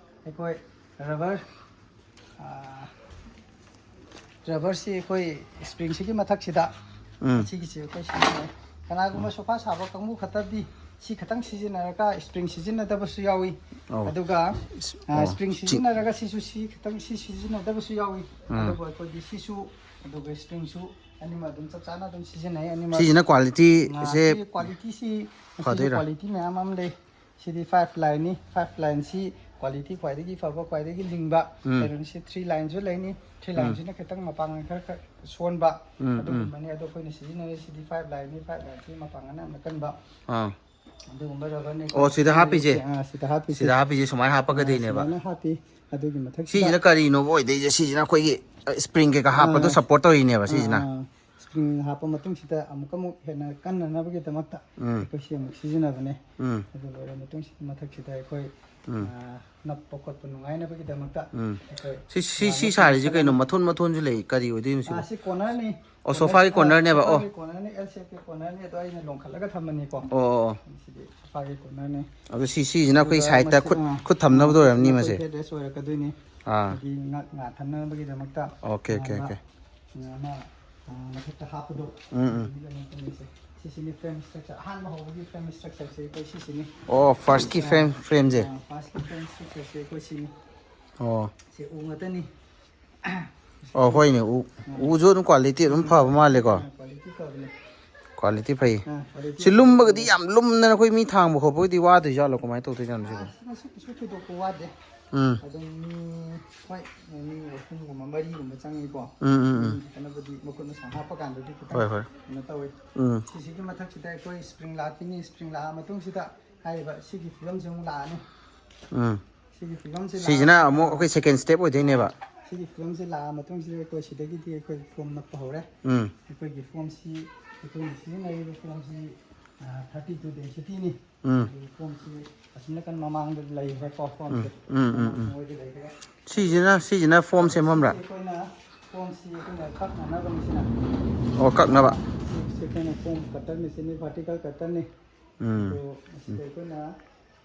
ꯑꯩꯈꯣꯏ ꯔꯕꯔ, ꯑꯥ, ꯔꯕꯔꯁꯤ ꯑꯩꯈꯣꯏ ꯏꯁꯄ꯭ꯔꯤꯡꯁꯤꯒꯤ ꯃꯊꯛꯁꯤꯗ ꯎꯝ꯫ ꯑꯁꯤꯒꯤꯁꯤ ꯑꯩꯈꯣꯏ ꯁꯤꯖꯤꯟꯅꯩ꯫ ꯀꯅꯥꯒꯨꯝꯕ ꯁꯣꯐꯥ ꯁꯥꯕ ꯀꯥꯡꯕꯨ ꯈꯛꯇꯗꯤ ꯁꯤ ꯈꯛꯇꯪ ꯁꯤꯖꯤꯟꯅꯔꯒ ꯏꯁꯄ꯭ꯔꯤꯡ ꯁꯤꯖꯤꯟꯅꯗꯕꯁꯨ ꯌꯥꯎꯏ꯫ ꯑꯧ꯫ ꯑꯗꯨꯒ, ꯑ, ꯑꯣ, ꯏꯁꯄ꯭ꯔꯤꯡ ꯁꯤ ꯁꯤꯖꯤꯟꯅꯔꯒ ꯁꯤꯁꯨ ꯁꯤ ꯈꯛꯇꯪ ꯁꯤ ꯁꯤꯖꯤꯟꯅꯗꯕꯁꯨ ꯌꯥꯎꯏ꯫ ꯎꯝ꯫ ꯑꯗꯨꯕꯨ ꯑꯩꯈꯣꯏꯗꯤ ꯁꯤꯁꯨ, ꯑꯗꯨꯒ ꯏꯁꯄ꯭ꯔꯤꯡꯁꯨ ꯑꯅꯤꯃꯛ ꯑꯗꯨꯝ ꯆꯞ ꯆꯥꯅ ꯑꯗꯨꯝ ꯁꯤꯖꯤꯟꯅꯩ ꯑꯅꯤꯃꯛ꯫ ꯁꯤꯁꯤꯅ ꯀ꯭ꯋꯥꯂꯤꯇꯤ ꯑ, ꯁꯦ ꯁꯤꯒꯤ ꯀ꯭ꯋꯥꯂꯤꯇꯤꯁꯤ, ꯃꯁꯤꯁꯨ ꯐꯗꯣꯏꯔꯥ? ꯀ꯭ꯋꯥꯂꯤꯇꯤ ꯃꯌꯥꯝ ꯑꯃ ꯂꯩ꯫ ꯁꯤꯗꯤ ꯐꯥꯏꯚ ꯂꯥꯏꯟꯅꯤ꯫ ꯐꯥꯏꯚ ꯂꯥꯏꯟꯁꯤ ꯀ꯭ꯋꯥꯂꯤꯇꯤ ꯈ꯭ꯋꯥꯏꯗꯒꯤ ꯐꯕ, ꯈ꯭ꯋꯥꯏꯗꯒꯤ ꯂꯤꯡꯕ ꯎꯝ꯫ ꯀꯩꯅꯣꯅꯤ꯫ ꯁꯤ ꯊ꯭ꯔꯤ ꯂꯥꯏꯟꯁꯨ ꯂꯩꯅꯤ꯫ ꯊ꯭ꯔꯤ ꯎꯝ꯫ ꯂꯥꯏꯟꯁꯤꯅ ꯈꯤꯇꯪ ꯃꯄꯥꯡꯒꯜ ꯈꯔ, ꯈꯔ ꯁꯣꯟꯕ ꯎꯝ, ꯎꯝ꯫ ꯑꯗꯨꯒꯨꯝꯕꯅꯤ꯫ ꯑꯗꯣ ꯑꯩꯈꯣꯏꯅ ꯁꯤꯖꯤꯟꯅꯔꯤꯁꯤꯗꯤ ꯐꯥꯏꯚ ꯂꯥꯏꯟꯅꯤ꯫ ꯐꯥꯏꯚ ꯂꯥꯏꯟꯁꯤ ꯃꯄꯥꯡꯒꯜ ꯌꯥꯝꯅ ꯀꯟꯕ꯫ ꯑꯥ꯫ ꯑꯗꯨꯒꯨꯝꯕ ꯔꯕꯔꯅꯤ ꯑꯣ, ꯑꯩꯈꯣꯏꯅ ꯁꯤꯗ ꯍꯥꯞꯄꯤꯁꯦ? ꯁꯤꯖꯤꯟꯅꯔꯤꯁꯦ꯫ ꯑꯥ, ꯁꯤꯗ ꯍꯥꯞꯄꯤꯁꯦ꯫ ꯁꯤꯗ ꯍꯥꯞꯄꯤꯁꯦ ꯁꯨꯃꯥꯏꯅ ꯑꯥ, ꯍꯥꯞꯄꯒꯗꯣꯏꯅꯦꯕ꯫ ꯁꯨꯃꯥꯏꯅ ꯍꯥꯞꯄꯤ꯫ ꯑꯗꯨꯒꯤ ꯃꯊꯛꯁꯤꯗ ꯁꯤꯁꯤꯅ ꯀꯔꯤꯅꯣꯕ ꯑꯣꯏꯗꯣꯏꯁꯦ? ꯁꯤꯁꯤꯅ ꯑꯩꯈꯣꯏꯒꯤ, ꯑ, ꯏꯁꯄ꯭ꯔꯤꯡ ꯀꯩꯀꯥ ꯍꯥꯞꯄꯗꯣ ꯑꯥ, ꯁꯞꯄꯣꯔꯠ ꯇꯧꯔꯤꯅꯦꯕ ꯑꯥ, ꯁꯤꯁꯤꯅ꯫ ꯑꯥ, ꯏꯁꯄ꯭ꯔꯤꯡ ꯍꯥꯞꯄ ꯃꯇꯨꯡꯁꯤꯗ ꯑꯃꯨꯛꯀ ꯑꯃꯨꯛ ꯍꯦꯟꯅ ꯀꯟꯅꯅꯕꯒꯤꯗꯃꯛꯇ ꯎꯝ꯫ ꯑꯩꯈꯣꯏ ꯁꯤ ꯑꯃꯨꯛ ꯁꯤꯖꯤꯟꯅꯕꯅꯦ꯫ ꯎꯝ꯫ ꯑꯗꯨ ꯂꯣꯏꯔ ꯃꯇꯨꯡꯁꯤꯗ ꯃꯊꯛꯁꯤꯗ ꯑꯩꯈꯣꯏ, ꯎꯝ꯫ ꯑꯥ, ꯅꯞꯄ ꯈꯣꯠꯄ ꯅꯨꯡꯉꯥꯏꯅꯕꯒꯤꯗꯃꯛꯇ ꯎꯝ꯫ ꯑꯩꯈꯣꯏ ꯁꯤ, ꯁꯤ, ꯁꯤ ꯌꯥꯝꯅ ꯁꯥꯔꯤꯁꯦ ꯀꯩꯅꯣ? ꯀꯟꯅ ꯃꯊꯣꯟ ꯃꯊꯣꯟꯁꯨ ꯂꯩ꯫ ꯀꯔꯤ ꯑꯣꯏꯗꯣꯏꯅꯣ ꯁꯤꯕꯣ? ꯑꯥ, ꯁꯤ ꯀꯣꯔꯅꯔꯅꯤ꯫ ꯑꯣ, ꯀꯣꯔꯅꯔ, ꯁꯣꯐꯥꯒꯤ ꯑꯥ, ꯀꯣꯔꯅꯔꯅꯦꯕ꯫ ꯑꯣ꯫ ꯁꯣꯐꯥꯒꯤ ꯀꯣꯔꯅꯔꯅꯤ, ꯑꯦꯜ ꯁꯦꯞꯀꯤ ꯀꯣꯔꯅꯔꯅꯤ꯫ ꯑꯗꯣ ꯑꯩꯅ ꯂꯣꯡꯈꯠꯂꯒ ꯊꯝꯕꯅꯤꯀꯣ꯫ ꯑꯣ, ꯑꯣ, ꯑꯣ꯫ ꯁꯤꯗꯤ ꯁꯣꯐꯥꯒꯤ ꯀꯣꯔꯅꯔꯅꯤ꯫ ꯑꯗꯣ ꯁꯤ, ꯁꯤꯁꯤꯅ ꯑꯩꯈꯣꯏ ꯑꯗꯨꯒ ꯁꯥꯏꯠꯇ ꯃꯁꯤ, ꯈꯨꯠ, ꯑꯥ, ꯈꯨꯠ ꯑꯥ, ꯊꯝꯅꯕꯗ ꯁꯤꯁꯤꯅ ꯑꯣꯏꯔꯝꯅꯤ ꯑꯩꯈꯣꯏ ꯃꯁꯦ꯫ ꯍꯦꯗ ꯔꯦꯁ ꯑꯣꯏꯔꯛꯀꯗꯣꯏꯅꯤ꯫ ꯑꯥ꯫ ꯍꯥꯏꯗꯤ ꯉꯥ, ꯉꯥ ꯊꯝꯅꯕꯒꯤꯗꯃꯛꯇ ꯑꯣꯀꯦ, ꯑꯣꯀꯦ, ꯇꯣꯉꯥꯟꯕ, ꯑꯣꯀꯦ꯫ ꯑꯃ, ꯑ, ꯃꯊꯛꯇ ꯍꯥꯞꯄꯗꯣ, ꯎꯝ, ꯎꯝ꯫ ꯑꯗꯨꯒꯤꯗꯃꯛꯇꯅꯤ ꯁꯦ꯫ ꯁꯤꯁꯤꯅꯤ ꯐ꯭ꯔꯦꯝ ꯁ꯭ꯇ꯭ꯔꯛꯆꯔ꯫ ꯑꯍꯥꯟꯕ ꯍꯧꯕꯒꯤ ꯐ꯭ꯔꯦꯝ ꯁ꯭ꯇ꯭ꯔꯛꯆꯔꯁꯦ ꯑꯩꯈꯣꯏ ꯁꯤꯁꯤꯅꯤ꯫ ꯑꯣ, ꯐꯥꯔꯁꯀꯤ ꯑ, ꯐ꯭ꯔꯦꯝ, ꯐ꯭ꯔꯦꯝꯁꯦ? ꯑ, ꯐꯥꯔꯁꯀꯤ ꯐ꯭ꯔꯦꯝ ꯁ꯭ꯇ꯭ꯔꯛꯆꯔꯁꯦ ꯑꯩꯈꯣꯏ ꯁꯤꯅꯤ꯫ ꯑꯣ꯫ ꯁꯤ ꯎ ꯉꯥꯛꯇꯅꯤ꯫ ꯑꯣ, ꯍꯣꯏꯅꯦ, ꯎ, ꯑ꯫ ꯎꯁꯨ ꯑꯗꯨꯝ ꯀ꯭ꯋꯥꯂꯤꯇꯤ ꯑꯗꯨꯝ ꯐꯕ ꯃꯥꯜꯂꯦꯀꯣ? ꯑ, ꯀ꯭ꯋꯥꯂꯤꯇꯤ ꯐꯕꯅꯦ꯫ ꯀ꯭ꯋꯥꯂꯤꯇꯤ ꯐꯩ꯫ ꯑ, ꯀ꯭ꯋꯥꯂꯤꯇꯤ ꯁꯤ ꯐꯕꯅꯦ꯫ ꯂꯨꯝꯕꯒꯗꯤ ꯌꯥꯝ ꯂꯨꯝꯗꯅ ꯑꯩꯈꯣꯏ ꯃꯤ ꯊꯥꯡꯕ ꯈꯣꯠꯄꯒꯗꯤ ꯋꯥꯗꯣꯏꯖꯥꯠꯂꯣ? ꯀꯃꯥꯏꯅ ꯇꯧꯗꯣꯏꯖꯥꯠꯅꯣ ꯁꯤꯕꯣ? ꯑ, ꯁꯤ ꯀꯩꯁꯨ ꯊꯣꯏꯗꯣꯛꯄ ꯋꯥꯗꯦ꯫ ꯎꯝ꯫ ꯑꯗꯨꯝ ꯃꯤ, ꯍꯣꯏ, ꯃꯤ ꯑꯍꯨꯝꯒꯨꯝꯕ, ꯃꯔꯤꯒꯨꯝꯕ ꯆꯪꯉꯤꯀꯣ꯫ ꯎꯝ, ꯎꯝ, ꯎꯝ꯫ ꯃꯤ ꯈꯛꯇꯅꯕꯨꯗꯤ ꯃꯈꯨꯠ ꯃꯁꯥ ꯍꯥꯞꯄ ꯀꯥꯟꯗꯗꯤ ꯈꯤꯇꯪ ꯍꯣꯏ, ꯍꯣꯏ꯫ ꯀꯩꯅꯣ ꯇꯧꯋꯤ꯫ ꯎꯝ꯫ ꯁꯤꯁꯤꯒꯤ ꯃꯊꯛꯁꯤꯗ ꯑꯩꯈꯣꯏ ꯏꯁꯄ꯭ꯔꯤꯡ ꯂꯥꯛꯈꯤꯅꯤ꯫ ꯏꯁꯄ꯭ꯔꯤꯡ ꯂꯥꯛꯑ ꯃꯇꯨꯡꯁꯤꯗ ꯍꯥꯏꯔꯤꯕ ꯁꯤꯒꯤ ꯐꯤꯕꯝꯁꯤ ꯑꯃꯨꯛ ꯂꯥꯛꯑꯅꯤ꯫ ꯎꯝ꯫ ꯁꯤꯒꯤ ꯐꯤꯕꯝꯁꯤ ꯁꯤꯁꯤꯅ ꯂꯥꯛꯑ ꯑꯃꯨꯛ ꯃꯇꯨꯡꯁꯤꯗ, ꯑꯩꯈꯣꯏ ꯁꯦꯀꯦꯟ ꯁ꯭ꯇꯦꯞ ꯑꯣꯏꯗꯣꯏꯅꯦꯕ꯫ ꯁꯤꯒꯤ ꯐꯤꯕꯝꯁꯤ ꯂꯥꯛꯑ ꯃꯇꯨꯡꯁꯤꯗ ꯑꯩꯈꯣꯏ ꯁꯤꯗꯒꯤꯗꯤ ꯑꯩꯈꯣꯏ ꯐꯣꯝ ꯅꯞꯄ ꯍꯧꯔꯦ꯫ ꯎꯝ꯫ ꯑꯩꯈꯣꯏꯒꯤ ꯐꯣꯝꯁꯤ, ꯑꯩꯈꯣꯏꯅ ꯁꯤꯖꯤꯟꯅꯔꯤꯕ ꯐꯣꯝꯁꯤ, ꯑ, thirty two density ꯅꯤ꯫ ꯎꯝ꯫ ꯑꯗꯨꯒꯤ ꯐꯣꯝꯁꯤ ꯑꯁꯤ ꯅꯥꯀꯟ ꯃꯃꯥꯡꯗ ꯂꯩꯈ꯭ꯔꯦꯀꯣ, ꯐꯣꯝꯁꯦ꯫ ꯎꯝ, ꯎꯝ, ꯎꯝ, ꯃꯃꯥꯡ ꯎꯝ꯫ ꯃꯣꯏꯗ ꯂꯩꯈ꯭ꯔꯦ꯫ ꯁꯤꯁꯤꯅ, ꯁꯤꯁꯤꯅ ꯐꯣꯝ ꯑꯗꯣ ꯁꯤꯁꯦ ꯁꯦꯝꯐꯝꯔꯥ? ꯑꯩꯈꯣꯏꯅ ꯐꯣꯝꯁꯤ ꯑꯩꯈꯣꯏꯅ ꯀꯛꯅꯅꯕꯅꯤ ꯁꯤꯅ꯫ ꯑꯣ, ꯀꯛꯅꯕ꯫ ꯁꯤ, ꯁꯤ ꯑꯩꯈꯣꯏꯅ ꯐꯣꯝ ꯀꯠꯇꯔ ꯃꯦꯆꯤꯟꯅꯤ, ꯚꯔꯇꯤꯀꯦꯜ ꯀꯠꯇꯔꯅꯤ꯫ ꯎꯝ꯫ ꯑꯗꯣ ꯃꯁꯤꯗ ꯑꯩꯈꯣꯏꯅ,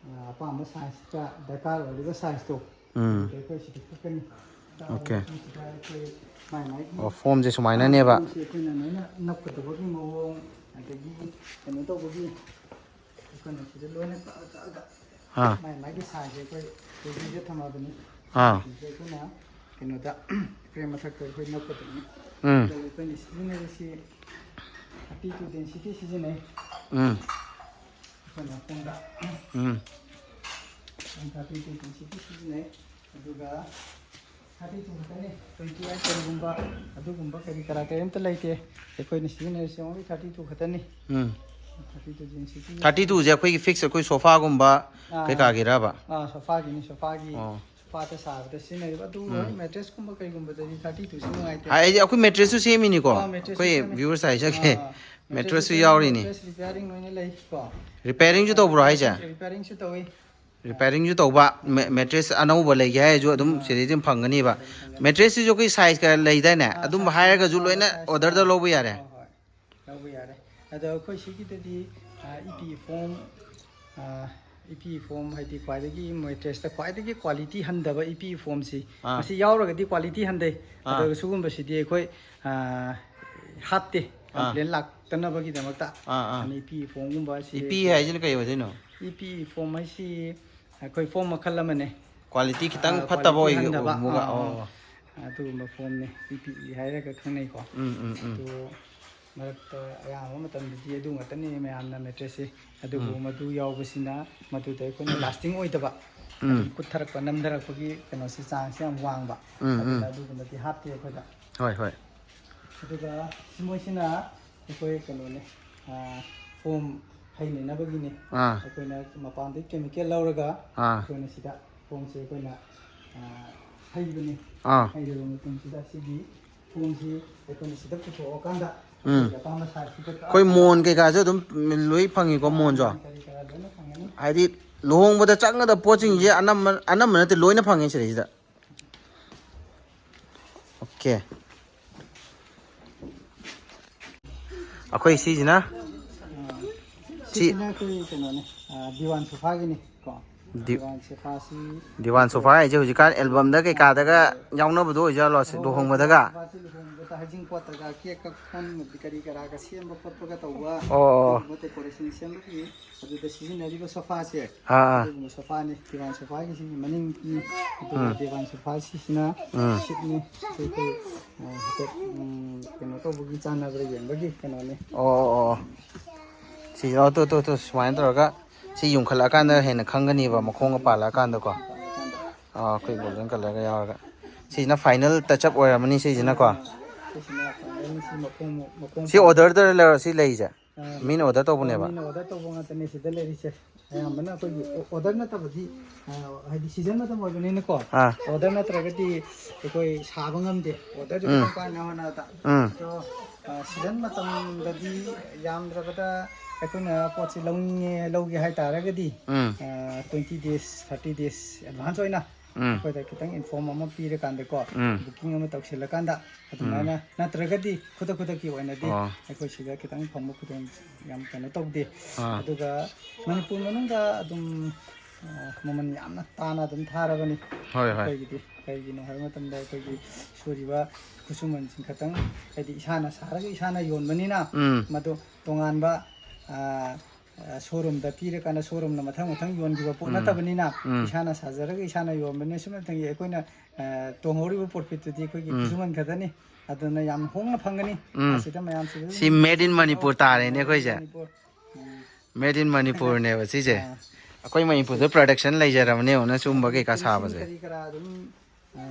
ꯑ, ꯑꯄꯥꯝꯕ ꯁꯥꯏꯖꯇ, ꯗꯔꯀꯥꯔ ꯑꯣꯏꯔꯤꯕ ꯁꯥꯏꯖꯇꯣ, ꯎꯝ꯫ ꯑꯗꯨꯗ ꯑꯩꯈꯣꯏ ꯁꯤꯗ ꯀꯛꯀꯅꯤ꯫ ꯑꯣꯀꯦ꯫ ꯁꯤꯗ ꯑꯩꯈꯣꯏ ꯃꯥꯏ ꯃꯥꯏꯒꯤ ꯑꯣ, ꯐꯣꯝꯁꯦ ꯁꯨꯃꯥꯏꯅꯅꯦꯕ꯫ ꯐꯣꯝꯁꯦ ꯑꯩꯈꯣꯏꯅ ꯂꯣꯏꯅ ꯅꯞꯀꯗꯕꯒꯤ ꯃꯑꯣꯡ, ꯑꯗꯒꯤ ꯀꯩꯅꯣ ꯇꯧꯕꯒꯤ ꯑꯩꯈꯣꯏꯅ ꯁꯤꯗ ꯂꯣꯏꯅ ꯀꯛꯑ ꯀꯛꯑꯒ ꯑꯥ ꯃꯥꯏ ꯃꯥꯒꯤ ꯁꯥꯏꯖꯁꯦ ꯑꯩꯈꯣꯏ ꯔꯦꯗꯤꯗ ꯊꯝꯃꯕꯅꯤ꯫ ꯑꯥ ꯁꯤꯁꯦ ꯑꯩꯈꯣꯏꯅ ꯀꯩꯅꯣꯗ ꯐ꯭ꯔꯦꯝ ꯃꯊꯛꯇ ꯑꯩꯈꯣꯏ ꯅꯞꯀꯗꯣꯏꯅꯤ꯫ ꯎꯝ ꯑꯗꯣ ꯑꯩꯈꯣꯏꯅ ꯁꯤꯖꯤꯟꯅꯔꯤꯁꯤ ꯊꯥꯔꯇꯤ ꯇꯨ ꯗꯦꯟꯁꯤꯇꯤ ꯁꯤꯖꯤꯟꯅꯩ꯫ ꯎꯝ ꯑꯩꯈꯣꯏꯅ ꯃꯈꯣꯡꯗ ꯎꯝ ꯊꯥꯔꯇꯤ ꯇꯨ ꯗꯦꯟꯁꯤꯇꯤ ꯁꯤꯖꯤꯟꯅꯩ꯫ ꯑꯗꯨꯒ ꯊꯥꯔꯇꯤ ꯇꯨ ꯈꯛꯇꯅꯤ꯫ ꯇ꯭ꯋꯦꯟꯇꯤ ꯑꯥꯏꯠ ꯀꯔꯤꯒꯨꯝꯕ ꯑꯗꯨꯒꯨꯝꯕ ꯀꯔꯤ ꯀꯔꯥ ꯀꯔꯤꯝꯇ ꯂꯩꯇꯦ꯫ ꯑꯩꯈꯣꯏꯅ ꯁꯤꯖꯤꯟꯅꯔꯤꯁꯦ only ꯊꯥꯔꯇꯤ ꯇꯨ ꯈꯛꯇꯅꯤ꯫ ꯎꯝ ꯊꯥꯔꯇꯤ ꯇꯨ ꯗꯦꯟꯁꯤꯇꯤ ꯊꯥꯔꯇꯤ ꯇꯨꯁꯦ ꯑꯩꯈꯣꯏꯒꯤ ꯐꯤꯛꯁ ꯑꯩꯈꯣꯏ ꯁꯣꯐꯥꯒꯨꯝꯕ ꯑꯥ꯫ ꯀꯩꯀꯥꯒꯤꯔꯕ? ꯑꯥ, ꯁꯣꯐꯥꯒꯤ ꯁꯣꯐꯥꯒꯤ ꯑꯣ ꯁꯣꯐꯥꯗ ꯁꯥꯕꯗ ꯁꯤꯖꯤꯟꯅꯔꯤꯕ ꯑꯗꯨ ꯎꯝ꯫ ꯍꯣꯏ ꯃꯦꯇ꯭ꯔꯦꯁꯀꯨꯝꯕ ꯀꯩꯒꯨꯝꯕꯗꯗꯤ ꯊꯥꯔꯇꯤ ꯇꯨꯁꯤ ꯅꯨꯡꯉꯥꯏꯇꯦ꯫ ꯍꯥꯏꯗꯤ ꯑꯩꯈꯣꯏ ꯃꯦꯇ꯭ꯔꯦꯁꯁꯨ ꯁꯦꯝꯃꯤꯅꯤꯀꯣ ꯑꯥ, ꯃꯦꯇ꯭ꯔꯦꯁꯁꯨ ꯑꯩꯈꯣꯏ ꯁꯦꯝꯃꯤ꯫ ꯚ꯭ꯌꯨꯋꯔꯁ ꯍꯥꯏꯖꯒꯦ꯫ ꯑꯥ, ꯃꯦꯇ꯭ꯔꯦꯁꯁꯨ ꯁꯦꯝꯃꯤ, ꯌꯥꯎꯔꯤꯅꯤ꯫ ꯃꯦꯇ꯭ꯔꯦꯁ ꯔꯤꯄꯤꯌꯥꯔꯤꯡ ꯂꯣꯏꯅ ꯂꯩꯀꯣ꯫ ꯔꯤꯄꯤꯌꯥꯔꯤꯡꯁꯨ ꯇꯧꯕ꯭ꯔꯣ ꯍꯥꯏꯁꯦ? ꯔꯤꯄꯤꯌꯥꯔꯤꯡꯁꯨ ꯇꯧꯋꯤ꯫ ꯔꯤꯄꯤꯌꯥꯔꯤꯡꯁꯨ ꯇꯧꯕ꯫ ꯃꯦ- ꯃꯦꯇ꯭ꯔꯦꯁ ꯑꯅꯧꯕ ꯂꯩꯒꯦ ꯍꯥꯏꯔꯁꯨ ꯑꯗꯨꯝ ꯁꯤꯗꯩ ꯑꯗꯨꯝ ꯐꯪꯒꯅꯤꯕ꯫ ꯃꯦꯇ꯭ꯔꯦꯁꯁꯤꯁꯨ ꯑꯩꯈꯣꯏ ꯁꯥꯏꯖꯀ ꯂꯩꯗꯥꯏꯅꯦ? ꯑꯥ, ꯑꯗꯨꯝꯕ ꯁꯥꯏꯖ ꯍꯥꯏꯔꯒꯁꯨ ꯑꯥ, ꯂꯣꯏꯅ ꯁꯥꯏꯖ ꯑꯣꯔꯗꯔꯗ ꯑꯥ, ꯂꯧꯕ ꯌꯥꯔꯦ꯫ ꯍꯣꯏ, ꯍꯣꯏ꯫ ꯂꯧꯕ ꯌꯥꯔꯦ꯫ ꯑꯗꯣ ꯑꯩꯈꯣꯏ ꯁꯤꯒꯤꯗꯗꯤ, ꯑꯥ, ꯏ ꯄꯤ ꯐꯣꯝ, ꯑꯥ, ꯏ ꯄꯤ ꯐꯣꯝ ꯍꯥꯏꯗꯤ ꯈ꯭ꯋꯥꯏꯗꯒꯤ ꯃꯦꯇ꯭ꯔꯦꯁꯇ ꯈ꯭ꯋꯥꯏꯗꯒꯤ ꯀ꯭ꯋꯥꯂꯤꯇꯤ ꯍꯟꯗꯕ ꯏ ꯄꯤ ꯐꯣꯝꯁꯤ, ꯑꯥ꯫ ꯃꯁꯤ ꯌꯥꯎꯔꯒꯗꯤ ꯀ꯭ꯋꯥꯂꯤꯇꯤ ꯍꯟꯊꯩ꯫ ꯑꯥ꯫ ꯑꯗꯨꯒ ꯁꯤꯒꯨꯝꯕꯁꯤꯗꯤ ꯑꯩꯈꯣꯏ, ꯑꯥ, ꯍꯥꯞꯇꯦ꯫ ꯑꯥ꯫ ꯀꯝꯄ꯭ꯂꯦꯟ ꯂꯥꯛꯇꯅꯕꯒꯤꯗꯃꯛꯇ꯫ ꯑꯥ, ꯑꯥ꯫ ꯑꯗꯨꯅ ꯏ ꯄꯤ ꯐꯣꯝꯒꯨꯝꯕ ꯁꯤ ꯏ ꯄꯤ ꯍꯥꯏꯁꯤꯅ ꯀꯩ ꯑꯣꯏꯗꯣꯏꯅꯣ? ꯏ ꯄꯤ ꯐꯣꯝ ꯍꯥꯏꯁꯤ ꯑꯩꯈꯣꯏ ꯐꯣꯝ ꯃꯈꯜ ꯑꯃꯅꯦ꯫ ꯀ꯭ꯋꯥꯂꯤꯇꯤ ꯈꯤꯇꯪ ꯑꯥ, ꯐꯠꯇꯕ ꯀ꯭ꯋꯥꯂꯤꯇꯤ ꯑꯣꯏ- ꯍꯟꯊꯕ꯫ ꯑꯣꯏꯔꯝꯃꯒ꯫ ꯑꯥ, ꯑꯣ, ꯑꯥ꯫ ꯑꯣ꯫ ꯑꯗꯨꯒꯨꯝꯕ ꯐꯣꯝꯅꯤ ꯏ ꯄꯤ ꯏ ꯍꯥꯏꯔꯒ ꯈꯪꯅꯩꯀꯣ꯫ ꯎꯝ, ꯎꯝ, ꯎꯝ꯫ ꯑꯗꯣ ꯃꯔꯛꯇ ꯑꯌꯥꯝꯕ ꯃꯇꯝꯗꯗꯤ ꯑꯗꯨ ꯉꯥꯛꯇꯅꯤ ꯃꯌꯥꯝꯅ ꯃꯦꯇ꯭ꯔꯦꯁꯁꯦ꯫ ꯑꯗꯨꯕꯨ ꯎꯝ꯫ ꯃꯗꯨ ꯌꯥꯎꯕꯁꯤꯅ ꯃꯗꯨꯗ ꯑꯩꯈꯣꯏꯅ ꯂꯥꯁꯇꯤꯡ ꯑꯣꯏꯗꯕ, ꯎꯝ꯫ ꯀꯨꯠꯊꯔꯛꯄ, ꯅꯝꯊꯔꯛꯄꯒꯤ ꯀꯩꯅꯣꯁꯤ ꯆꯥꯡꯁꯤ ꯌꯥꯝ ꯋꯥꯡꯕ꯫ ꯎꯝ, ꯑꯗꯨꯅ ꯎꯝ꯫ ꯑꯗꯨꯒꯨꯝꯕꯗꯤ ꯍꯥꯞꯇꯦ ꯑꯩꯈꯣꯏꯗ꯫ ꯍꯣꯏ, ꯍꯣꯏ꯫ ꯑꯗꯨꯒ ꯃꯣꯏꯁꯤꯅ ꯑꯩꯈꯣꯏ ꯀꯩꯅꯣꯅꯦ, ꯑꯥ, ꯐꯣꯝ ꯍꯩꯅꯅꯕꯒꯤꯅꯦ꯫ ꯑꯥ꯫ ꯑꯩꯈꯣꯏꯅ ꯃꯄꯥꯟꯗꯒꯤ ꯀꯦꯃꯤꯀꯦꯜ ꯂꯧꯔꯒ ꯑꯥ꯫ ꯑꯩꯈꯣꯏꯅ ꯁꯤꯗ ꯐꯣꯝꯁꯦ ꯑꯩꯈꯣꯏꯅ, ꯑꯥ, ꯍꯩꯕꯅꯦ꯫ ꯑꯥ꯫ ꯍꯩꯔꯕ ꯃꯇꯨꯡꯁꯤꯗ ꯁꯤꯒꯤ ꯐꯣꯝꯁꯤ ꯑꯩꯈꯣꯏꯅ ꯁꯤꯗ ꯄꯨꯊꯣꯛꯑꯀꯥꯟꯗ ꯎꯝ꯫ ꯑꯩꯈꯣꯏꯒꯤ ꯑꯄꯥꯝꯕ ꯁꯥꯏꯖꯁꯤꯗ ꯑꯩꯈꯣꯏ ꯀꯛꯑꯒ ꯃꯣꯟ ꯀꯩꯀꯥꯁꯨ ꯑꯗꯨꯝ ꯂꯣꯏ ꯐꯪꯉꯤꯀꯣ, ꯃꯣꯟꯁꯨ? ꯀꯔꯤ ꯀꯔꯥ ꯂꯣꯏꯅ ꯐꯪꯒꯅꯤ꯫ ꯍꯥꯏꯗꯤ ꯂꯨꯍꯣꯡꯕꯗ ꯆꯪꯒꯗꯕ ꯄꯣꯠꯁꯤꯡꯁꯦ ꯑꯅꯝꯕ, ꯑꯅꯝꯕ ꯅꯠꯇꯦ, ꯂꯣꯏꯅ ꯐꯪꯉꯦ ꯁꯤꯗꯩꯁꯤꯗ꯫ ꯑꯣꯀꯦ꯫ ꯑꯩꯈꯣꯏ ꯁꯤꯁꯤꯅ ꯁꯤ ꯁꯤꯁꯤꯅ ꯑꯩꯈꯣꯏ ꯀꯩꯅꯣꯅꯦ, ꯑꯥ, ꯗꯤꯋꯥꯟ ꯁꯣꯐꯥꯒꯤꯅꯤ ꯀꯣ꯫ ꯗꯤ- ꯗꯤꯋꯥꯟ ꯁꯣꯐꯥꯁꯤ ꯗꯤꯋꯥꯟ ꯁꯣꯐꯥ ꯍꯥꯏꯁꯦ ꯍꯧꯖꯤꯀꯥꯟ ꯑꯦꯜꯕꯝꯗꯒ ꯀꯩꯀꯥꯗꯒ ꯌꯥꯎꯅꯕꯗꯣ ꯑꯣꯏꯖꯥꯠꯂꯣ, ꯁꯤ ꯂꯨꯍꯣꯡꯕꯗꯒ? ꯁꯣꯐꯥꯁꯤ ꯂꯨꯍꯣꯡꯕꯗ ꯍꯩꯖꯤꯡꯄꯣꯠꯇꯒ ꯀꯦꯛ ꯀꯛꯐꯝ ꯀꯔꯤ ꯀꯔꯥꯒ ꯁꯦꯝꯕ ꯈꯣꯠꯄꯒ ꯇꯧꯕ, ꯑꯣ, ꯑꯣ꯫ ꯑꯗꯨꯒꯨꯝꯕ ꯗꯦꯀꯣꯔꯦꯁꯟ ꯁꯦꯝꯕꯒꯤ ꯑꯗꯨꯗ ꯁꯤꯖꯤꯟꯅꯔꯤꯕ ꯁꯣꯐꯥꯁꯦ, ꯑꯥ, ꯑꯥ꯫ ꯑꯗꯨꯒꯨꯝꯕ ꯁꯣꯐꯥꯅꯤ꯫ ꯗꯤꯋꯥꯟ ꯁꯣꯐꯥꯒꯤꯁꯤꯒꯤ ꯃꯅꯤꯡꯒꯤ, ꯑꯗꯨꯒ ꯗꯤꯋꯥꯟ ꯁꯣꯐꯥꯁꯤꯁꯤꯅ ꯎꯝ꯫ ꯁꯤꯠꯅꯤ꯫ ꯑꯩꯈꯣꯏ, ꯑ, ꯍꯥꯏꯐꯦꯠ, ꯎꯝ, ꯀꯩꯅꯣ ꯇꯧꯕꯒꯤ, ꯆꯥꯟꯅꯕ꯭ꯔꯥ ꯌꯦꯡꯕꯒꯤ ꯀꯩꯅꯣꯅꯤ꯫ ꯑꯣ, ꯑꯣ, ꯑꯣ꯫ ꯁꯤ, ꯑꯣ, ꯇꯨ, ꯇꯨ, ꯇꯨ, ꯁꯨꯃꯥꯏꯅ ꯇꯧꯔꯒ ꯁꯤ ꯌꯨꯝꯈꯠꯂꯛꯑꯀꯥꯟꯗ ꯍꯦꯟꯅ ꯈꯪꯒꯅꯤꯕ, ꯃꯈꯣꯡꯒ ꯄꯥꯜꯂꯛꯑꯀꯥꯟꯗꯀꯣ꯫ ꯑꯥ, ꯑꯩꯈꯣꯏ ꯒꯣꯜꯗꯟ ꯀꯂꯔꯒ ꯌꯥꯎꯔꯒ꯫ ꯁꯤꯁꯤꯅ ꯐꯥꯏꯅꯦꯜ ꯇꯆ ꯑꯞ ꯑꯣꯏꯔꯝꯃꯅꯤ ꯁꯤꯁꯤꯅꯀꯣ꯫ ꯁꯤꯁꯤꯅ ꯐꯥꯏꯅꯦꯜ, ꯁꯤ ꯃꯈꯣꯡ, ꯃꯈꯣꯡ ꯁꯤ ꯑꯣꯔꯗꯔꯗ ꯂꯩꯔꯣ ꯁꯤ ꯂꯩꯔꯤꯁꯦ? ꯑꯥ, ꯃꯤꯅ ꯑꯣꯔꯗꯔ ꯇꯧꯕꯅꯦꯕ? ꯃꯤꯅ ꯑꯣꯔꯗꯔ ꯇꯧꯕ ꯉꯥꯛꯇꯅꯦ ꯁꯤꯗ ꯂꯩꯔꯤꯁꯦ꯫ ꯑꯌꯥꯝꯕꯅ ꯑꯩꯈꯣꯏꯒꯤ ꯑꯣꯔꯗꯔ ꯅꯠꯇꯕꯗꯤ, ꯑ, ꯍꯥꯏꯗꯤ ꯁꯤꯖꯟ ꯃꯇꯝ ꯑꯣꯏꯕꯅꯤꯅꯀꯣ, ꯑꯥ꯫ ꯑꯣꯔꯗꯔ ꯅꯠꯇ꯭ꯔꯒꯗꯤ ꯑꯩꯈꯣꯏ ꯁꯥꯕ ꯉꯝꯗꯦ, ꯑꯣꯔꯗꯔꯗꯨ ꯎꯝ꯫ ꯈꯤꯇꯪ ꯄꯥꯏꯅ ꯍꯣꯠꯅꯕꯗ꯫ ꯎꯝ꯫ ꯑꯗꯣ, ꯑ, ꯁꯤꯖꯟ ꯃꯇꯝꯗꯗꯤ ꯌꯥꯝꯗ꯭ꯔꯕꯗ ꯑꯩꯈꯣꯏꯅ ꯄꯣꯠꯁꯤ ꯂꯧꯅꯤꯡꯉꯦ, ꯂꯧꯒꯦ ꯍꯥꯏ ꯇꯥꯔꯒꯗꯤ, um. Twenty days, thirty days advance ꯑꯣꯏꯅ ꯎꯝ꯫ ꯑꯩꯈꯣꯏꯗ ꯈꯤꯇꯪ ꯏꯟꯐꯣꯔꯝ ꯑꯃ ꯄꯤꯔꯀꯥꯟꯗꯀꯣ, ꯎꯝ꯫ ꯕꯨꯀꯤꯡ ꯑꯃ ꯇꯧꯁꯤꯜꯂꯀꯥꯟꯗ, ꯑꯗꯨꯃꯥꯏꯅ ꯅꯠꯇ꯭ꯔꯒꯗꯤ ꯈꯨꯗꯛ ꯈꯨꯗꯛꯀꯤ ꯑꯣꯏꯅꯗꯤ ꯑꯣ꯫ ꯑꯩꯈꯣꯏ ꯁꯤꯗ ꯈꯤꯇꯪ ꯐꯪꯕ ꯈꯨꯗꯣꯡ ꯌꯥꯝ ꯀꯩꯅꯣ ꯇꯧꯗꯦ꯫ ꯑꯥ꯫ ꯑꯗꯨꯒ ꯃꯅꯤꯄꯨꯔ ꯃꯅꯨꯡꯗ ꯑꯗꯨꯝ, ꯑ, ꯃꯃꯜ ꯌꯥꯝꯅ ꯇꯥꯅ ꯑꯗꯨꯝ ꯊꯥꯔꯕꯅꯤ꯫ ꯍꯣꯏ, ꯍꯣꯏ꯫ ꯑꯩꯈꯣꯏꯒꯤꯗꯤ ꯀꯩꯒꯤꯅꯣ ꯍꯥꯏꯕ ꯃꯇꯝꯗ ꯑꯩꯈꯣꯏꯒꯤ ꯁꯨꯔꯤꯕ ꯈꯨꯠꯁꯨꯃꯟꯁꯤꯡ ꯈꯛꯇꯪ, ꯍꯥꯏꯗꯤ ꯏꯁꯥꯅ ꯁꯥꯔꯒ ꯏꯁꯥꯅ ꯌꯣꯟꯕꯅꯤꯅ, ꯎꯝ꯫ ꯃꯗꯨ ꯇꯣꯉꯥꯟꯕ, ꯑ, ꯑ, ꯁꯣꯔꯨꯝꯗ ꯄꯤꯔꯀꯥꯟꯗ ꯁꯣꯔꯨꯝꯅ ꯃꯊꯪ ꯃꯊꯪ ꯌꯣꯟꯈꯤꯕ ꯄꯣꯠ ꯎꯝ꯫ ꯅꯠꯇꯕꯅꯤꯅ, ꯎꯝ꯫ ꯏꯁꯥꯅ ꯁꯥꯖꯔꯒ ꯏꯁꯥꯅ ꯌꯣꯟꯕꯅꯤꯅ, ꯁꯨꯞꯅꯇꯪꯒꯤ ꯑꯩꯈꯣꯏꯅ, ꯑ, ꯇꯣꯡꯍꯧꯔꯤꯕ ꯄ꯭ꯔꯣꯐꯤꯠꯇꯨꯗꯤ ꯑꯩꯈꯣꯏꯒꯤ ꯎꯝ꯫ ꯈꯨꯠꯁꯨꯃꯟ ꯈꯛꯇꯅꯤ꯫ ꯑꯗꯨꯅ ꯌꯥꯝ ꯍꯣꯡꯅ ꯐꯪꯒꯅꯤ꯫ ꯎꯝ꯫ ꯑꯁꯤꯗ ꯃꯌꯥꯝꯁꯤꯗ ꯁꯤ made in ꯃꯅꯤꯄꯨꯔ ꯇꯥꯔꯦꯅꯦ ꯑꯩꯈꯣꯏꯁꯦ꯫ ꯃꯅꯤꯄꯨꯔ꯫ ꯎꯝ꯫ Made in ꯃꯅꯤꯄꯨꯔꯅꯦꯕ ꯁꯤꯁꯦ꯫ ꯑꯥ꯫ ꯑꯩꯈꯣꯏ ꯃꯅꯤꯄꯨꯔꯗ production ꯂꯩꯖꯔꯕꯅꯦ, ꯌꯦꯡꯉꯨꯅꯦ, ꯁꯤꯒꯨꯝꯕ ꯀꯩꯀꯥ finishing ꯁꯥꯕꯁꯦ꯫ ꯀꯔꯤ ꯀꯔꯥ ꯑꯗꯨꯝ, ꯑ,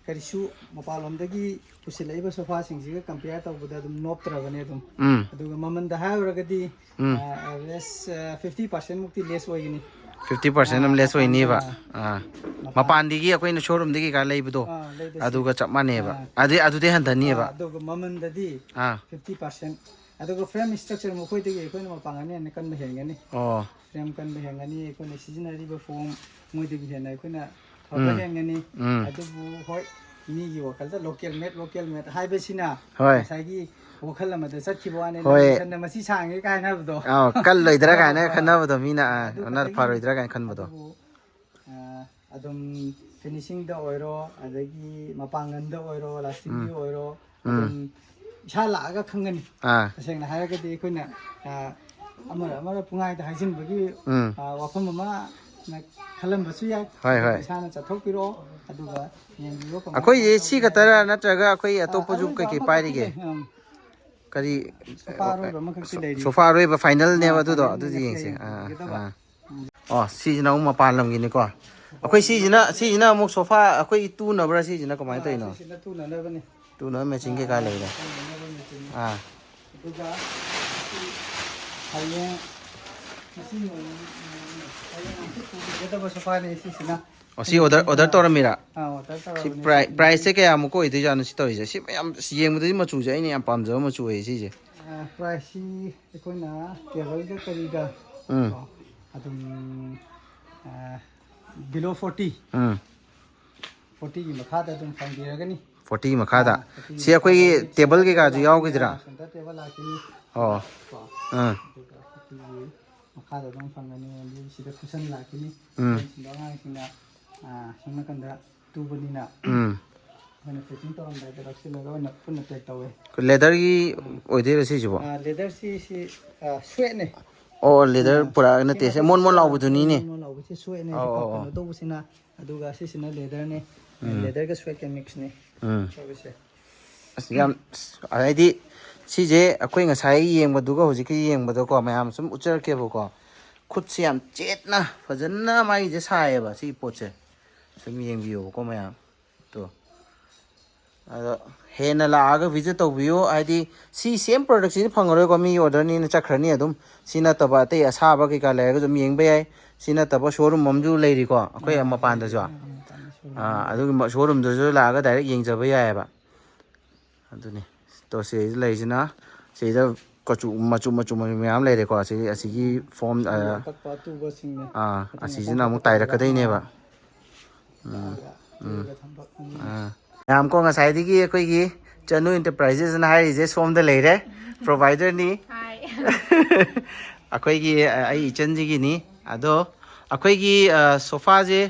ꯀꯔꯤꯁꯨ ꯃꯄꯥꯟꯂꯣꯝꯗꯒꯤ ꯄꯨꯁꯤꯜꯂꯛꯏꯕ ꯁꯣꯐꯥꯁꯤꯡꯁꯤꯒ compare ꯇꯧꯕꯗ ꯑꯗꯨꯝ ꯅꯣꯞꯇ꯭ꯔꯕꯅꯦ ꯑꯗꯨꯝ꯫ ꯎꯝ꯫ ꯑꯗꯨꯒ ꯃꯃꯜꯗ ꯍꯥꯏꯔꯨꯔꯒꯗꯤ, ꯎꯝ꯫ ꯑ, average, ꯑ, fifty percent ꯃꯨꯛꯇꯤ less ꯑꯣꯏꯒꯅꯤ꯫ Fifty percent ꯑꯃ ꯑ, less ꯑꯣꯏꯅꯤꯕ꯫ ꯃꯄꯥꯟ-, ꯑꯥ꯫ ꯃꯄꯥꯟ-, ꯃꯄꯥꯟꯗꯒꯤ ꯑꯩꯈꯣꯏꯅ showroomꯗꯒꯤ ꯀꯩꯀꯥ ꯂꯩꯕꯗꯣ, ꯑꯥ, ꯂꯩꯕꯁꯦ꯫ ꯑꯗꯨꯒ ꯆꯞ ꯃꯥꯟꯅꯩꯕ꯫ ꯑꯥ꯫ ꯑꯗꯨꯗꯤ, ꯑꯗꯨꯗꯤ ꯍꯟꯊꯅꯤꯕ꯫ ꯑꯥ, ꯑꯗꯨꯒ ꯃꯃꯜꯗꯗꯤ ꯑꯥ꯫ fifty percent꯫ ꯑꯗꯨꯒ frame structure ꯃꯈꯣꯏꯗꯒꯤ ꯑꯩꯈꯣꯏꯅ ꯃꯄꯥꯡꯒꯜ ꯍꯦꯟꯅ ꯀꯟꯕ ꯍꯦꯟꯒꯅꯤ꯫ ꯑꯣ꯫ Frame ꯀꯟꯕ ꯍꯦꯟꯒꯅꯤ, ꯑꯩꯈꯣꯏꯅ ꯁꯤꯖꯤꯟꯅꯔꯤꯕ foam ꯃꯣꯏꯗꯒꯤ ꯍꯦꯟꯅ ꯑꯩꯈꯣꯏꯅ ꯐꯕ ꯎꯝ꯫ ꯍꯦꯟꯒꯅꯤ꯫ ꯎꯝ꯫ ꯑꯗꯨꯕꯨ ꯍꯣꯏ, ꯃꯤꯒꯤ ꯋꯥꯈꯜꯗ local made, local made ꯍꯥꯏꯕꯁꯤꯅ ꯍꯣꯏ꯫ ꯉꯁꯥꯏꯒꯤ, ꯋꯥꯈꯜ ꯑꯃꯗ ꯆꯠꯈꯤꯕ ꯋꯥꯅꯤ꯫ ꯍꯣꯏ꯫ ꯂꯝ ꯁꯟꯅ ꯃꯁꯤ ꯁꯥꯡꯉꯦ ꯀꯥꯏ ꯍꯥꯏꯅꯕꯗꯣ꯫ ꯑꯥ, ꯀꯜꯂꯣꯏꯗ꯭ꯔꯥ ꯀꯥꯏꯅ ꯈꯟꯅꯕꯗꯣ ꯃꯤꯅ, ꯑꯥ, ꯑꯗꯨ ꯑꯣꯅꯔ ꯈꯛꯇꯒꯤꯅꯤ꯫ ꯐꯔꯣꯏꯗ꯭ꯔꯥ ꯀꯥꯏꯅ ꯈꯟꯕꯗꯣ꯫ ꯑꯗꯨꯕꯨ, ꯑꯥ, ꯑꯗꯨꯝ finishingꯗ ꯑꯣꯏꯔꯣ, ꯑꯗꯒꯤ ꯃꯄꯥꯡꯒꯜꯗ ꯑꯣꯏꯔꯣ, lastingꯗ ꯎꯝ꯫ ꯑꯣꯏꯔꯣ, ꯎꯝ꯫ ꯑꯗꯨꯝ ꯏꯁꯥ ꯂꯥꯛꯑꯒ ꯈꯪꯒꯅꯤ꯫ ꯑꯥ꯫ ꯇꯁꯦꯡꯅ ꯍꯥꯏꯔꯒꯗꯤ ꯑꯩꯈꯣꯏꯅ, ꯑꯥ, ꯑꯃꯅ ꯑꯃꯅ ꯄꯨꯡꯍꯥꯏꯗ ꯍꯥꯏꯖꯤꯟꯕꯒꯤ, ꯎꯝ꯫ ꯑꯥ, ꯋꯥꯐꯝ ꯑꯃ ꯅ ꯈꯜꯂꯝꯕꯁꯨ ꯌꯥꯏ꯫ ꯍꯣꯏ, ꯍꯣꯏ꯫ ꯏꯁꯥꯅ ꯆꯠꯊꯣꯛꯄꯤꯔꯛꯑꯣ, ꯑꯗꯨꯒ ꯌꯦꯡꯕꯤꯌꯣ ꯀꯃꯥꯏ ꯑꯩꯈꯣꯏꯁꯦ ꯀꯃꯥꯏ ꯁꯤ ꯇꯧꯒꯦ ꯈꯛꯇꯔ ꯍꯥꯏꯕꯗꯣ꯫ ꯅꯠꯇ꯭ꯔꯒ ꯑꯩꯈꯣꯏ ꯑꯥ, ꯑꯇꯣꯞꯄꯁꯨ ꯑꯔꯣꯏꯕ ꯀꯩꯀꯩ ꯑꯃꯈꯛꯇꯤ ꯄꯥꯏꯔꯤꯒꯦ? ꯂꯩ꯫ ꯑꯝ, ꯀꯔꯤ? ꯁꯣꯐꯥ ꯑꯔꯣꯏꯕ ꯑꯃꯈꯛꯇꯤ ꯁꯣ-, ꯂꯩꯔꯤ꯫ ꯁꯣꯐꯥ ꯑꯔꯣꯏꯕ finalꯅꯦꯕ ꯑꯥ, ꯑꯗꯨꯗꯣ, finalꯅꯦ ꯑꯗꯨꯗꯤ ꯉꯁꯤ ꯌꯦꯡꯁꯦ꯫ ꯑꯥ, ꯌꯦꯡꯕꯤꯒꯗꯕ꯫ ꯑꯥ꯫ ꯎꯝ꯫ ꯑꯣ, ꯁꯤꯁꯤꯅ ꯑꯃꯨꯛ ꯃꯄꯥꯟ ꯂꯝꯒꯤꯅꯤꯀꯣ꯫ ꯑꯩꯈꯣꯏ ꯁꯤꯁꯤꯅ, ꯁꯤꯁꯤꯅ ꯑꯃꯨꯛ ꯁꯣꯐꯥ ꯑꯩꯈꯣꯏ ꯇꯨꯅꯕ꯭ꯔꯥ, ꯁꯤꯁꯤꯅ ꯀꯃꯥꯏꯅ ꯑꯥ, ꯇꯧꯔꯤꯅꯣ? ꯁꯤꯁꯤꯅ ꯇꯨꯅꯅꯕꯅꯤ꯫ ꯇꯨꯅꯕ matching ꯑꯥ, ꯀꯩꯀꯥ ꯑꯥ, ꯂꯩꯔꯦ꯫ ꯇꯨꯅꯅꯕ matchingꯅꯤ꯫ ꯑꯥ꯫ ꯑꯗꯨꯒ ꯍꯌꯦꯡ ꯉꯁꯤ ꯅꯣꯡ-, ꯍꯌꯦꯡ ꯍꯪꯆꯤꯠ ꯄꯨꯕꯤꯒꯗꯕ ꯁꯣꯐꯥꯅꯤ ꯁꯤꯁꯤꯅ꯫ ꯑꯣ, ꯁꯤ order, order ꯇꯧꯔꯝꯃꯤꯔꯥ? ꯑꯥ, order ꯁꯤ ꯇꯧꯔꯕꯅꯤ pri-, ꯁꯤꯁꯤꯅ꯫ Priceꯁꯦ ꯀꯌꯥꯃꯨꯛꯀ ꯑꯣꯏꯗꯣꯏꯖꯥꯠꯅꯣ ꯁꯤ ꯇꯧꯔꯤꯁꯦ? ꯁꯤ ꯃꯌꯥꯝ, ꯁꯤ ꯌꯦꯡꯕꯗꯗꯤ ꯃꯆꯨꯁꯦ ꯑꯩꯅ ꯌꯥꯝ ꯄꯥꯝꯖꯕ ꯃꯆꯨ ꯑꯣꯏꯌꯦ ꯁꯤꯁꯦ꯫ ꯑꯥ, priceꯁꯤ ꯑꯩꯈꯣꯏꯅ tableꯒ ꯀꯔꯤꯒ ꯎꯝ꯫ ꯀꯣ, ꯑꯗꯨꯝ, ꯑꯥ, below forty꯫ ꯎꯝ꯫ Fortyꯒꯤ ꯃꯈꯥꯗ ꯑꯗꯨꯝ ꯐꯪꯕꯤꯔꯒꯅꯤ꯫ Forty ꯃꯈꯥꯗ? ꯑꯥ, forty ꯁꯤ ꯑꯩꯈꯣꯏꯒꯤ ꯃꯈꯥꯗ ꯇꯦꯕꯜ ꯂꯥꯛꯀꯅꯤ, ꯀꯩꯀꯥꯁꯨ center table ꯌꯥꯎꯈꯤꯗ꯭ꯔꯥ? ꯂꯥꯛꯀꯅꯤ, ꯑꯥ, center table ꯂꯥꯛꯀꯅꯤ꯫ ꯑꯣ꯫ ꯀꯣ, ꯑꯥ꯫ ꯑꯗꯨꯒ fortyꯒꯤ ꯃꯈꯥꯗ ꯑꯗꯨꯝ ꯐꯪꯒꯅꯤ꯫ ꯑꯗꯨ ꯁꯤꯗ cushion ꯂꯥꯛꯀꯅꯤ꯫ ꯎꯝ꯫ Cushion ꯁꯤꯗ ꯑꯉꯥꯡꯁꯤꯡꯅ, ꯑꯥ, ꯁꯣꯝ ꯅꯥꯀꯟꯗ ꯇꯨꯕꯅꯤꯅ ꯎꯝ꯫ ꯑꯩꯈꯣꯏꯅ packing ꯇꯧꯔꯝꯗꯥꯏꯗ ꯂꯧꯁꯤꯜꯂꯒ ꯑꯣꯏꯅ ꯄꯨꯟꯅ pack ꯇꯧꯋꯦ꯫ Leatherꯒꯤ ꯑꯥ꯫ ꯑꯣꯏꯗꯣꯏꯔꯣ ꯁꯤꯁꯤꯕꯣ? ꯑꯥ, leatherꯁꯤ, ꯁꯤ, ꯑꯥ, suedeꯅꯦ꯫ ꯑꯣ, leather ꯑꯥ, ꯄꯨꯔꯥ ꯁꯤ ꯅꯠꯇꯦ, ꯁꯤ ꯃꯊꯛ-, ꯃꯣꯟ ꯃꯣꯟ ꯑꯥ, ꯂꯥꯎꯕꯗꯨꯅꯤꯅꯦ꯫ ꯃꯣꯟ ꯃꯣꯟ ꯂꯥꯎꯕꯁꯤ suedeꯅꯦ, ꯁꯤ ꯑꯧ, ꯑꯧ, ꯀꯩꯅꯣ ꯑꯧ꯫ ꯇꯧꯕꯁꯤꯅ, ꯑꯗꯨꯒ ꯁꯤꯁꯤꯅ leatherꯅꯦ꯫ ꯎꯝ꯫ Leatherꯒ suedeꯀ mixꯅꯦ ꯎꯝ꯫ ꯇꯧꯔꯤꯁꯦ꯫ ꯑꯁ, ꯌꯥꯝ, ꯑꯁ, ꯍꯥꯏꯗꯤ ꯁꯤꯁꯦ ꯑꯩꯈꯣꯏ ꯉꯁꯥꯏ ꯌꯦꯡꯕꯗꯨꯒ ꯍꯧꯖꯤꯛꯀꯤ ꯌꯦꯡꯕꯗꯀꯣ, ꯃꯌꯥꯝ ꯁꯨꯝ ꯎꯠꯆꯔꯛꯀꯦꯕꯀꯣ, ꯈꯨꯠꯁꯦ ꯌꯥꯝ ꯆꯦꯠꯅ ꯐꯖꯅ ꯃꯥꯒꯤꯁꯦ ꯁꯥꯏꯌꯦꯕ ꯁꯤꯒꯤ ꯄꯣꯠꯁꯦ꯫ ꯁꯨꯝ ꯌꯦꯡꯕꯤꯌꯣꯕꯀꯣ ꯃꯌꯥꯝ꯫ ꯇꯣ꯫ ꯑꯗꯣ ꯍꯦꯟꯅ ꯂꯥꯛꯑꯒ visit ꯇꯧꯕꯤꯌꯨ꯫ ꯍꯥꯏꯗꯤ ꯁꯤ same productꯁꯤꯗꯤ ꯐꯪꯉꯔꯣꯏꯀꯣ, ꯃꯤꯒꯤ orderꯅꯤꯅ ꯆꯠꯈ꯭ꯔꯅꯤ ꯑꯗꯨꯝ꯫ ꯁꯤ ꯅꯠꯇꯕ ꯑꯇꯩ ꯑꯁꯥꯕ ꯀꯩꯀꯥ ꯂꯩꯔꯒꯁꯨ ꯑꯗꯨꯝ ꯌꯦꯡꯕ ꯌꯥꯏ꯫ ꯁꯤ ꯅꯠꯇꯕ showroom ꯑꯃꯁꯨ ꯂꯩꯔꯤꯀꯣ ꯑꯩꯈꯣꯏ ꯑꯥ, ꯃꯄꯥꯟꯗꯁꯨ꯫ ꯂꯩꯔꯤ꯫ ꯑꯥ, ꯃꯄꯥꯟꯗ showroom ꯑꯥ, ꯑꯃ ꯂꯩ꯫ ꯑꯗꯨꯒꯤ ꯃ-, showroomꯗꯁꯨ ꯂꯥꯛꯑꯒ direct ꯌꯦꯡꯖꯕ ꯌꯥꯏꯑꯕ꯫ ꯑꯗꯨꯅꯤ꯫ ꯇꯣ, ꯁꯤꯗꯩꯗ ꯂꯩꯔꯤꯁꯤꯅ ꯁꯤꯗ ꯀꯆꯨ ꯃꯆꯨ ꯃꯆꯨ ꯃꯆꯨ ꯃꯌꯥꯝ ꯂꯩꯔꯦꯀꯣ꯫ ꯁꯤ ꯑꯁꯤꯒꯤ form, ꯁꯤꯒꯤ ꯑ, ꯑꯀꯛꯄ ꯑꯇꯨꯕꯁꯤꯡꯅꯦ꯫ ꯑꯥ, ꯃꯊꯪ ꯑꯁꯤꯁꯤꯅ ꯃꯊꯪ ꯑꯃꯨꯛ ꯍꯥꯞꯀꯠꯄꯗ ꯇꯥꯏꯔꯛꯀꯗꯣꯏꯅꯦꯕ꯫ ꯑꯃ ꯎꯝ, ꯂꯥꯛꯑꯒ ꯎꯝ꯫ ꯇꯨꯔꯒ ꯊꯝꯕ ꯐꯪꯒꯅꯤ꯫ ꯑꯥ꯫ ꯃꯌꯥꯝ ꯀꯣ ꯉꯁꯥꯏꯗꯒꯤ ꯑꯩꯈꯣꯏꯒꯤ ꯆꯅꯨ ꯏꯟꯇꯔꯄ꯭ꯔꯥꯏꯖꯦꯁꯅ ꯍꯥꯏꯔꯤꯁꯦ ꯁꯣꯝꯗ ꯂꯩꯔꯦ, ꯄ꯭ꯔꯣꯚꯥꯏꯗꯔꯅꯤ꯫ ꯍꯥꯏ꯫ ꯑꯩꯈꯣꯏꯒꯤ ꯑ, ꯑꯩ ꯏꯆꯟꯁꯤꯒꯤꯅꯤ꯫ ꯑꯗꯣ ꯑꯩꯈꯣꯏꯒꯤ ꯑ, ꯁꯣꯐꯥꯁꯦ,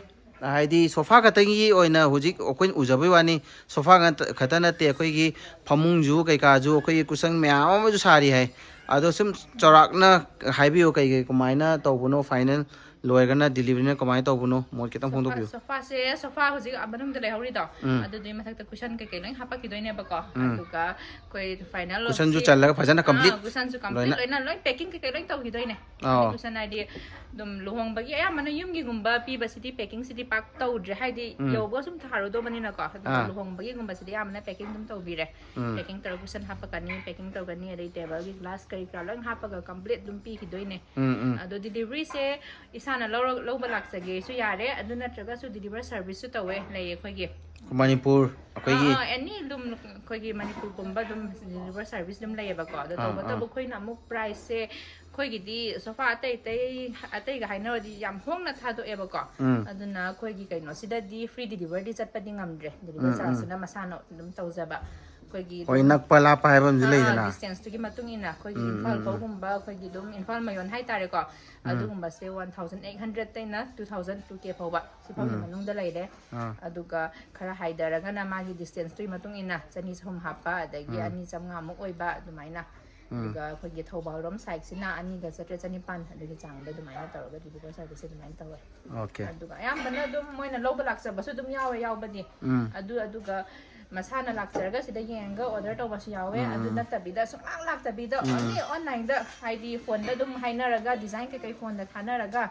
ꯍꯥꯏꯗꯤ ꯁꯣꯐꯥ ꯈꯛꯇꯒꯤ ꯑꯣꯏꯅ ꯍꯧꯖꯤꯛ ꯑꯩꯈꯣꯏꯅ ꯎꯖꯕꯩ ꯋꯥꯅꯤ꯫ ꯁꯣꯐꯥ ꯉꯠꯇ- ꯈꯛꯇ ꯅꯠꯇꯦ, ꯑꯩꯈꯣꯏꯒꯤ ꯐꯃꯨꯡꯁꯨ ꯀꯩꯀꯥꯁꯨ ꯑꯩꯈꯣꯏꯒꯤ ꯀꯨꯁꯟ ꯃꯌꯥꯝ ꯑꯃꯁꯨ ꯁꯥꯔꯤ ꯍꯥꯏ꯫ ꯑꯗꯣ ꯁꯨꯝ ꯆꯥꯎꯔꯥꯛꯅ ꯍꯥꯏꯕꯤꯌꯨ, ꯀꯩ ꯀꯩ ꯀꯃꯥꯏꯅ ꯇꯧꯕꯅꯣ, ꯐꯥꯏꯅꯦꯜ ꯂꯣꯏꯔꯒꯅ ꯗꯤꯂꯤꯚꯔꯤꯅ ꯀꯃꯥꯏꯅ ꯇꯧꯕꯅꯣ, ꯃꯣꯏ ꯈꯤꯇꯪ ꯐꯣꯡꯗꯣꯛꯄꯤꯌꯨ꯫ ꯁꯣꯐꯥꯁꯦ, ꯁꯣꯐꯥ ꯍꯧꯖꯤꯛ ꯃꯅꯨꯡꯗ ꯂꯩꯍꯧꯔꯤꯗꯣ, ꯎꯝ꯫ ꯑꯗꯨꯗꯨꯒꯤ ꯃꯊꯛꯇ ꯀꯨꯁꯟ ꯀꯩꯀꯩ ꯂꯣꯏ ꯍꯥꯄꯛꯈꯤꯗꯣꯏꯅꯦꯕꯀꯣ꯫ ꯎꯝ꯫ ꯑꯗꯨꯒ ꯑꯩꯈꯣꯏ ꯐꯥꯏꯅꯦꯜ ꯀꯨꯁꯟꯁꯨ ꯆꯜꯂꯒ ꯐꯖꯅ complete ꯀꯨꯁꯟꯁꯨ complete ꯂꯣꯏꯅ꯫ ꯂꯣꯏꯅ, ꯂꯣꯏ packing ꯀꯩꯀꯩ ꯂꯣꯏ ꯇꯧꯈꯤꯗꯣꯏꯅꯦ꯫ ꯑꯥꯎ꯫ ꯀꯨꯁꯟ ꯍꯥꯏꯗꯤ ꯑꯗꯨꯝ ꯂꯨꯍꯣꯡꯕꯒꯤ ꯑꯌꯥꯝꯕꯅ ꯌꯨꯝꯒꯤꯒꯨꯝꯕ ꯄꯤꯕꯁꯤꯗꯤ packingꯁꯤꯗꯤ ꯄꯥꯛ ꯇꯧꯗ꯭ꯔꯦ, ꯍꯥꯏꯗꯤ ꯎꯝ꯫ ꯌꯧꯕꯒ ꯁꯨꯝ ꯊꯥꯔꯨꯗꯧꯕꯅꯤꯅꯀꯣ꯫ ꯑꯗꯨꯒ ꯑꯥ꯫ ꯂꯨꯍꯣꯡꯕꯒꯤꯒꯨꯝꯕꯁꯤꯗꯤ ꯑꯌꯥꯝꯕꯅ packing ꯑꯗꯨꯝ ꯇꯧꯕꯤꯔꯦ꯫ ꯎꯝ꯫ Packing ꯇꯧꯔꯒ ꯀꯨꯁꯟ ꯍꯥꯞꯄꯛꯀꯅꯤ, packing ꯇꯧꯒꯅꯤ, ꯑꯗꯩ tableꯒꯤ glass ꯀꯔꯤ ꯀꯔꯥ ꯂꯣꯏ ꯍꯥꯞꯄꯒ complete ꯑꯗꯨꯝ ꯄꯤꯈꯤꯗꯣꯏꯅꯦ꯫ ꯎꯝ, ꯎꯝ꯫ ꯑꯗꯣ deliveryꯁꯦ ꯏꯁꯥꯅ ꯂꯧꯔ ꯂꯧꯕ ꯂꯥꯛꯆꯒꯦꯁꯨ ꯌꯥꯔꯦ, ꯑꯗꯨ ꯅꯠꯇ꯭ꯔꯒꯁꯨ delivery serviceꯁꯨ ꯇꯧꯋꯦ, ꯂꯩꯌꯦ ꯑꯩꯈꯣꯏꯒꯤ꯫ ꯃꯅꯤꯄꯨꯔ ꯑꯩꯈꯣꯏꯒꯤ ꯑꯥ, ꯑꯥ, any ꯑꯗꯨꯝ ꯑꯩꯈꯣꯏꯒꯤ ꯃꯅꯤꯄꯨꯔ ꯄꯨꯝꯕ ꯑꯗꯨꯝ delivery service ꯑꯗꯨꯝ ꯂꯩꯌꯦꯕꯀꯣ꯫ ꯑꯗꯣ ꯑꯥ, ꯇꯧꯕꯇꯕꯨ ꯑꯥ꯫ ꯑꯩꯈꯣꯏꯅ ꯑꯃꯨꯛ priceꯁꯦ ꯑꯩꯈꯣꯏꯒꯤꯗꯤ ꯁꯣꯐꯥ ꯑꯇꯩ ꯑꯇꯩ ꯑꯇꯩꯒ ꯍꯥꯏꯅꯔꯨꯔꯗꯤ ꯌꯥꯝ ꯍꯣꯡꯅ ꯊꯥꯗꯣꯛꯑꯦꯕꯀꯣ꯫ ꯎꯝ꯫ ꯑꯗꯨꯅ ꯑꯩꯈꯣꯏꯒꯤ ꯀꯩꯅꯣꯁꯤꯗꯗꯤ free deliveryꯗꯤ ꯆꯠꯄꯗꯤ ꯉꯝꯗ꯭ꯔꯦ, delivery ꯎꯝ, ꯎꯝ꯫ chargeꯁꯤꯅ ꯃꯁꯥꯅ ꯑꯗꯨꯝ ꯇꯧꯖꯕ꯫ ꯑꯩꯈꯣꯏꯒꯤ ꯍꯣꯏ, ꯑꯗꯨꯝ ꯅꯛꯄ ꯂꯥꯞꯄ ꯍꯥꯏꯕ ꯑꯃꯁꯨ ꯑꯥ, ꯑꯥ, ꯂꯩꯗꯅ꯫ distanceꯇꯨꯒꯤ ꯃꯇꯨꯡ ꯏꯟꯅ ꯑꯩꯈꯣꯏꯒꯤ ꯎꯝ, ꯏꯝꯐꯥꯜ ꯎꯝ, ꯎꯝ꯫ ꯐꯥꯎꯒꯨꯝꯕ ꯑꯩꯈꯣꯏꯒꯤ ꯑꯗꯨꯝ ꯏꯝꯐꯥꯜ ꯃꯌꯣꯟ ꯍꯥꯏꯇꯥꯔꯦꯀꯣ꯫ ꯎꯝ꯫ ꯑꯗꯨꯒꯨꯝꯕꯁꯦ one thousand eight hundredꯇꯩꯅ two thousand two K ꯐꯥꯎꯕ ꯁꯤ ꯐꯥꯎꯒꯤ ꯎꯝ꯫ ꯃꯅꯨꯡꯗ ꯂꯩꯔꯦ꯫ ꯑꯥ꯫ ꯑꯗꯨꯒ ꯈꯔ ꯍꯥꯏꯊꯔꯒꯅ ꯃꯥꯒꯤ distanceꯇꯨꯒꯤ ꯃꯇꯨꯡ ꯏꯟꯅ ꯆꯅꯤ ꯆꯍꯨꯝ ꯍꯥꯞꯄ, ꯑꯗꯒꯤ ꯎꯝ꯫ ꯑꯅꯤ ꯆꯥꯝꯃꯉꯥꯃꯨꯛ ꯑꯣꯏꯕ ꯑꯗꯨꯃꯥꯏꯅ꯫ ꯎꯝ꯫ ꯑꯗꯨꯒ ꯑꯩꯈꯣꯏꯒꯤ ꯊꯧꯕꯥꯜ ꯔꯣꯝ sideꯁꯤꯅ ꯑꯅꯤꯒ ꯆꯥꯇ꯭ꯔꯦꯠ ꯆꯅꯤꯄꯥꯟ ꯑꯗꯨꯒꯤ ꯆꯥꯡꯗ ꯑꯗꯨꯃꯥꯏꯅ ꯇꯧꯔꯒ delivery service ꯑꯗꯨꯃꯥꯏꯅ ꯇꯧꯋꯦ꯫ Okay꯫ ꯑꯗꯨꯒ ꯑꯌꯥꯝꯕꯅ ꯑꯗꯨꯝ ꯃꯣꯏꯅ ꯂꯧꯕ ꯂꯥꯛꯆꯕꯁꯨ ꯑꯗꯨꯝ ꯌꯥꯎꯋꯦ, ꯌꯥꯎꯕꯗꯤ꯫ ꯎꯝ꯫ ꯑꯗꯨ, ꯑꯗꯨꯒ ꯃꯁꯥꯅ ꯂꯥꯛꯆꯔꯒ ꯁꯤꯗ ꯌꯦꯡꯉꯒ order ꯇꯧꯕꯁꯨ ꯌꯥꯎꯋꯦ꯫ ꯎꯝ, ꯑꯗꯨ ꯎꯝ꯫ ꯅꯠꯇꯕꯤꯗ ꯁꯨꯡꯂꯥꯛ ꯂꯥꯛꯇꯕꯤꯗ ꯎꯝ꯫ Only onlineꯗ, ꯍꯥꯏꯗꯤ phoneꯗ ꯑꯗꯨꯝ ꯍꯥꯏꯅꯔꯒ, design ꯀꯩꯀꯩ phoneꯗ ꯊꯥꯅꯔꯒ,